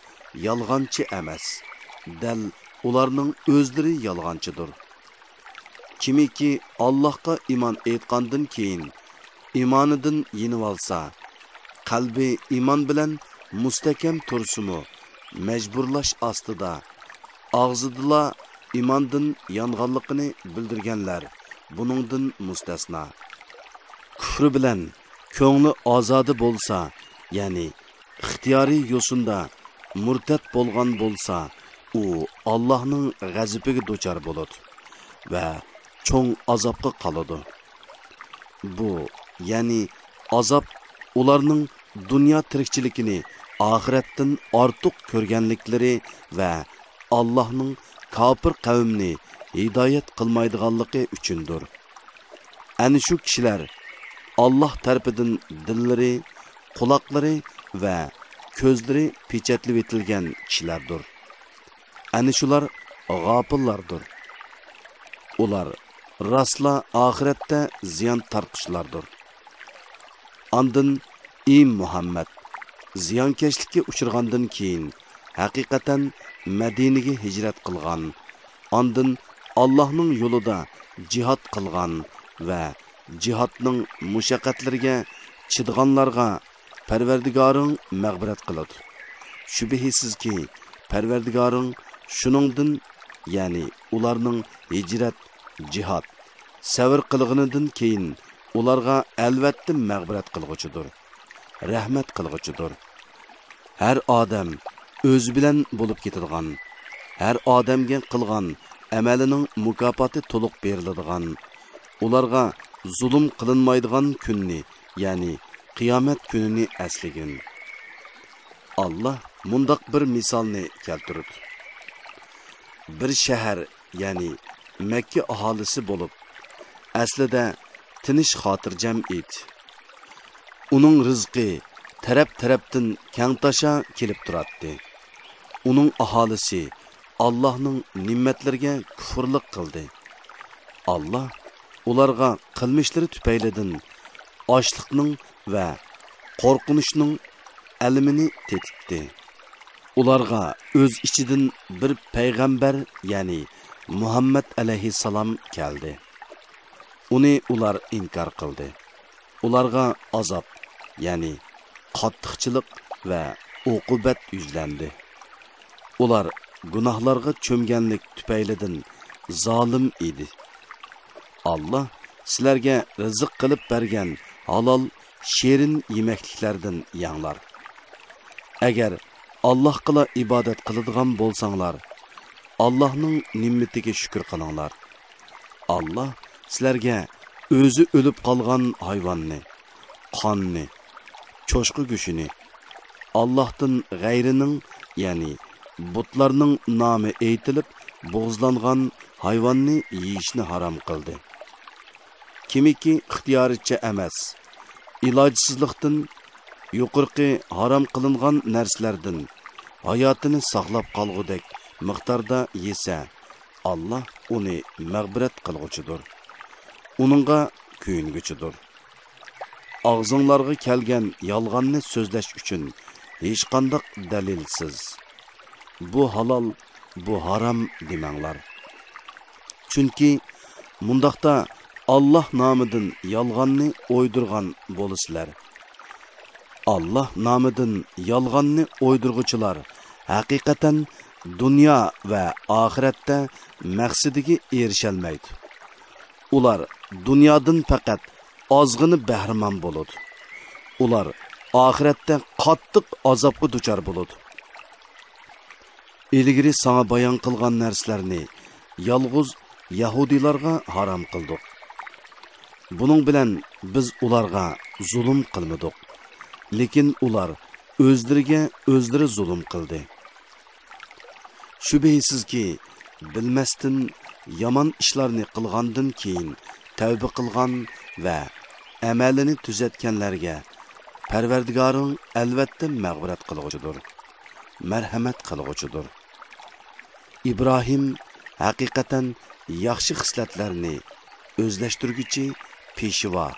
يالغانچى ئەمەس، دەل ئۇلارنىڭ ئۆزلىرى يالغانچىدۇر. كىمكى ئاللاھقا ئىمان ئېيتقاندىن كېيىن ئىمانىدىن يېنىۋالسا، قەلبى ئىمان بىلەن مۇستەھكەم تۇرسىمۇ، مەجبۇرلاش ئاستىدا، ئاغزىدىلا ئىماندىن يانغانلىقىنى بىلدۈرگەنلەر بۇنىڭدىن مۇستەسنا. كۇفرى بىلەن كۆڭلى ئازادە بولسا، يەنى ئىختىيارىي يوسۇندا مۇرتەت بولغان بولسا، ئۇ ئاللاھنىڭ غەزىپىگە دۇچار بولىدۇ ۋە چوڭ ئازابقا قالىدۇ. بۇ، يەنى ئازاب، ئۇلارنىڭ دۇنيا تىرىكچىلىكىنى ئاخىرەتتىن ئارتۇق كۆرگەنلىكلىرى ۋە ئاللاھنىڭ كاپىر قەۋمنى ھىدايەت قىلمايدىغانلىقى ئۈچۈندۇر. ئەنە شۇ كىشىلەر ئاللاھ تەرىپىدىن دىللىرى، قۇلاقلىرى ۋە كۆزلىرى پېچەتلىۋېتىلگەن كىشىلەردۇر. ئەنە شۇلار غاپىللاردۇر. ئۇلار راستلا ئاخىرەتتە زىيان تارتقۇچىلاردۇر. ئاندىن، ئى مۇھەممەد، زىيانكەشلىككە ئۇچرىغاندىن كېيىن، ھەقىقەتەن مەدىنىگە ھىجرەت قىلغان، ئاندىن ئاللاھنىڭ يولىدا جىھاد قىلغان ۋە جىھادنىڭ مۇشەققەتلىرىگە چىدىغانلارغا پەرۋەردىگارىڭ مەغپىرەت قىلىدۇ. شۈبھىسىزكى، پەرۋەردىگارىڭ شۇنىڭدىن، يەنى ئۇلارنىڭ ھىجرەت، جىھاد، سەۋر قىلغىنىدىن كېيىن ئۇلارغا ئەلۋەتتە مەغپىرەت قىلغۇچىدۇر، رەھمەت قىلغۇچىدۇر. ھەر ئادەم ئۆزى بىلەن بولۇپ كېتىدىغان، ھەر ئادەمگە قىلغان ئەمەلىنىڭ مۇكاپاتى تولۇق بېرىلىدىغان، ئۇلارغا زۇلۇم قىلىنمايدىغان كۈننى، يەنى قىيامەت كۈنىنى ئەسلىگىن. ئاللا مۇنداق بىر مىسالنى كەلتۈرۈپ، بىر شەھەر، يەنى مەككە ئاھالىسى بولۇپ، ئەسلىدە تىنچ خاتىرجەم ئىدى. ئۇنىڭ رىزقى تەرەپ-تەرەپتىن كەڭتاشا كېلىپ تۇراتتى. ئۇنىڭ ئاھالىسى ئاللاھنىڭ نېمەتلىرىگە كۇفرلۇق قىلدى. ئاللا ئۇلارغا قىلمىشلىرى تۈپەيلىدىن ئاچلىقنىڭ ۋە قورقۇنچنىڭ ئەلىمىنى تېتىتتى. ئۇلارغا ئۆز ئىچىدىن بىر پەيغەمبەر، يەنى مۇھەممەد ئەلەيھىسسالام كەلدى. ئۇنى ئۇلار ئىنكار قىلدى. ئۇلارغا ئازاب، يەنى قاتتىقچىلىق ۋە ئوقۇبەت يۈزلەندى. ئۇلار گۇناھلارغا چۆمگەنلىك تۈپەيلىدىن زالىم ئىدى. ئاللا سىلەرگە رىزىق قىلىپ بەرگەن ھالال، شېرىن يېمەكلىكلەردىن يەڭلار. ئەگەر ئاللاھقىلا ئىبادەت قىلىدىغان بولساڭلار، ئاللاھنىڭ نېمىتىگە شۈكۈر قىلىڭلار. ئاللا سىلەرگە ئۆزى ئۆلۈپ قالغان ھايۋاننى، قاننى، چوشقا گۆشىنى، ئاللاھتىن غەيرىنىڭ، يەنى بۇتلارنىڭ نامى ئېيتىلىپ بوغۇزلانغان ھايۋاننى يېيىشنى ھارام قىلدى. كىمكى ئىختىيارىچە ئەمەس، ئىلاجسىزلىقتىن يۇقىرىقى ھارام قىلىنغان نەرسىلەردىن ھاياتىنى ساقلاپ قالغۇدەك مىقداردا يېسە، ئاللا ئۇنى مەغپىرەت قىلغۇچىدۇر، ئۇنىڭغا كۆيۈنگۈچىدۇر. ئاغزىڭلارغا كەلگەن يالغاننى سۆزلەش ئۈچۈن ھېچقانداق دەلىلسىز، بۇ ھالال، بۇ ھارام دېمەڭلار. چۈنكى مۇنداقتا ئاللا نامىدىن يالغاننى ئويدۇرغان بولىسىلەر. ئاللا نامىدىن يالغاننى ئويدۇرغۇچىلار ھەقىقەتەن دۇنيا ۋە ئاخىرەتتە مەقسىتىگە ئېرىشەلمەيدۇ. ئۇلار دۇنيادىن پەقەت ئازغىنە بەھرىمەن بولىدۇ. ئۇلار ئاخىرەتتە قاتتىق ئازابقا دۇچار بولىدۇ. ئىلگىرى ساڭا بايان قىلغان نەرسىلەرنى يالغۇز يەھۇدىيلارغا ھارام قىلدۇق. بۇنىڭ بىلەن بىز ئۇلارغا زۇلۇم قىلمىدۇق، لېكىن ئۇلار ئۆزلىرىگە ئۆزلىرى زۇلۇم قىلدى. شۈبھىسىزكى، بىلمەستىن يامان ئىشلارنى قىلغاندىن كېيىن تەۋبە قىلغان ۋە ئەمەلىنى تۈزەتكەنلەرگە پەرۋەردىگارىڭ ئەلۋەتتە مەغپىرەت قىلغۇچىدۇر، مەرھەمەت قىلغۇچىدۇر. ئىبراھىم ھەقىقەتەن ياخشى خىسلەتلەرنى ئۆزلەشتۈرگۈچى پېشۋا،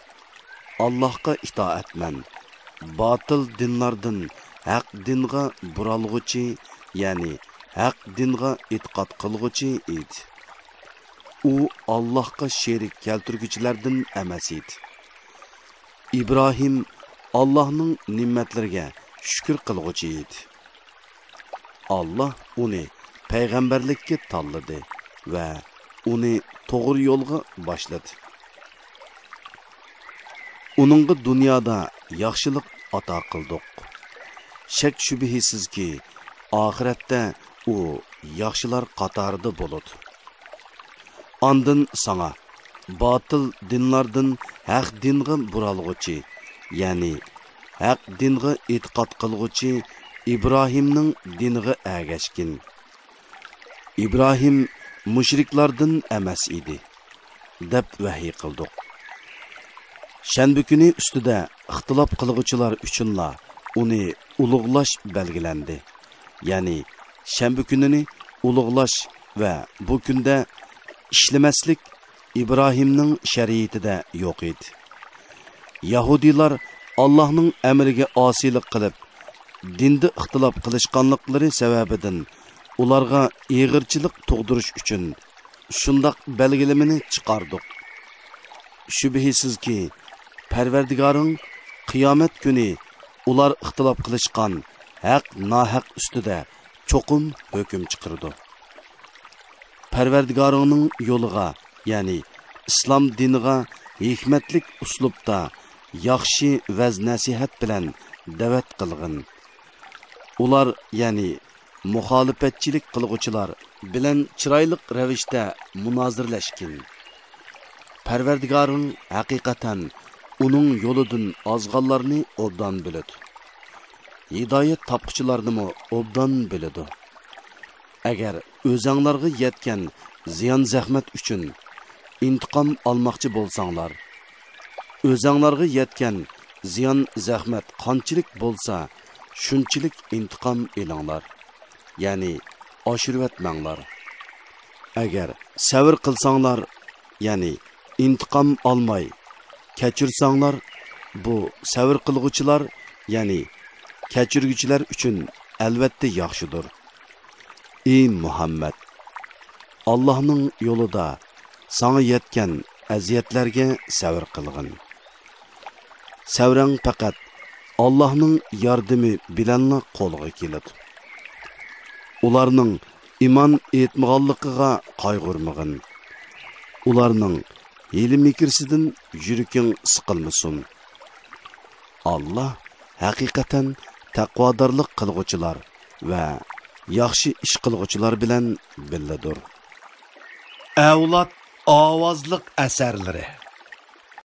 ئاللاھقا ئىتائەتمەن، باتىل دىنلاردىن ھەق دىنغا بۇرالغۇچى، يەنى ھەق دىنغا ئېتىقاد قىلغۇچى ئىدى. ئۇ ئاللاھقا شېرىك كەلتۈرگۈچىلەردىن ئەمەس ئىدى. ئىبراھىم ئاللاھنىڭ نېمەتلىرىگە شۈكۈر قىلغۇچى ئىدى. ئاللاھ ئۇنى پەيغەمبەرلىككە تاللىدى ۋە ئۇنى توغرا يولغا باشلىدى. ئۇنىڭغا دۇنيادا ياخشىلىق ئاتا قىلدۇق. شەك-شۈبھىسىزكى، ئاخىرەتتە ئۇ ياخشىلار قاتارىدا بولىدۇ. ئاندىن ساڭا باتىل دىنلاردىن ھەق دىنغا بۇرالغۇچى، يەنى ھەق دىنغا ئېتىقاد قىلغۇچى ئىبراھىمنىڭ دىنىغا ئەگەشكىن. ئىبراھىم مۇشرىكلاردىن ئەمەس ئىدى، دەپ ۋەھىي قىلدۇق. شەنبە كۈنى ئۈستىدە ئىختىلاپ قىلغۇچىلار ئۈچۈنلا ئۇنى ئۇلۇغلاش بەلگىلەندى. يەنى شەنبە كۈنىنى ئۇلۇغلاش ۋە بۇ كۈندە ئىشلىمەسلىك ئىبراھىمنىڭ شەرىئىتىدە يوق ئىدى. يەھۇدىيلار ئاللاھنىڭ ئەمرىگە ئاسىيلىق قىلىپ، دىندا ئىختىلاپ قىلىشقانلىقلىرى سەۋەبىدىن ئۇلارغا ئېغىرچىلىق تۇغدۇرۇش ئۈچۈن شۇنداق بەلگىلىمىنى چىقاردۇق. شۈبھىسىزكى، پەرۋەردىگارىڭ قىيامەت كۈنى ئۇلار ئىختىلاپ قىلىشقان ھەق-ناھەق ئۈستىدە چوقۇم ھۆكۈم چىقىرىدۇ. پەرۋەردىگارىڭنىڭ يولىغا، يەنى ئىسلام دىنىغا ھېكمەتلىك ئۇسلۇبتا ياخشى ۋەز-نەسىھەت بىلەن دەۋەت قىلغىن. ئۇلار، يەنى مۇخالىپەتچىلىك قىلغۇچىلار بىلەن چىرايلىق رەۋىشتە مۇنازىرىلەشكىن. پەرۋەردىگارىڭ ھەقىقەتەن ئۇنىڭ يولىدىن ئازغانلارنى ئوبدان بىلىدۇ. ھىدايەت تاپقۇچىلارنىمۇ ئوبدان بىلىدۇ. ئەگەر ئۆزەڭلارغا يەتكەن زىيان-زەخمەت ئۈچۈن ئىنتىقام ئالماقچى بولساڭلار، ئۆزەڭلارغا يەتكەن زىيان-زەخمەت قانچىلىك بولسا، شۇنچىلىك ئىنتىقام ئېلىڭلار، يەنى ئاشۇرۇۋەتمەڭلار. ئەگەر سەۋر قىلساڭلار، يەنى ئىنتىقام ئالماي كەچۈرسەڭلار، بۇ سەۋر قىلغۇچىلار، يەنى كەچۈرگۈچىلەر ئۈچۈن ئەلۋەتتە ياخشىدۇر. ئى مۇھەممەد! ئاللاھنىڭ يولىدا ساڭا يەتكەن ئەزىيەتلەرگە سەۋر قىلغىن. سەۋرەڭ پەقەت ئاللاھنىڭ ياردىمى بىلەنلا قولغا كېلىدۇ. ئۇلارنىڭ ئىمان ئېيتمىغانلىقىغا قايغۇرمىغىن. ئۇلارنىڭ ھىيلە-مىكرىسىدىن يۈرىكىڭ سىقىلمىسۇن. ئاللاھ ھەقىقەتەن تەقۋادارلىق قىلغۇچىلار ۋە ياخشى ئىش قىلغۇچىلار بىلەن بىللىدۇر. ئەۋلاد ئاۋازلىق ئەسەرلىرى.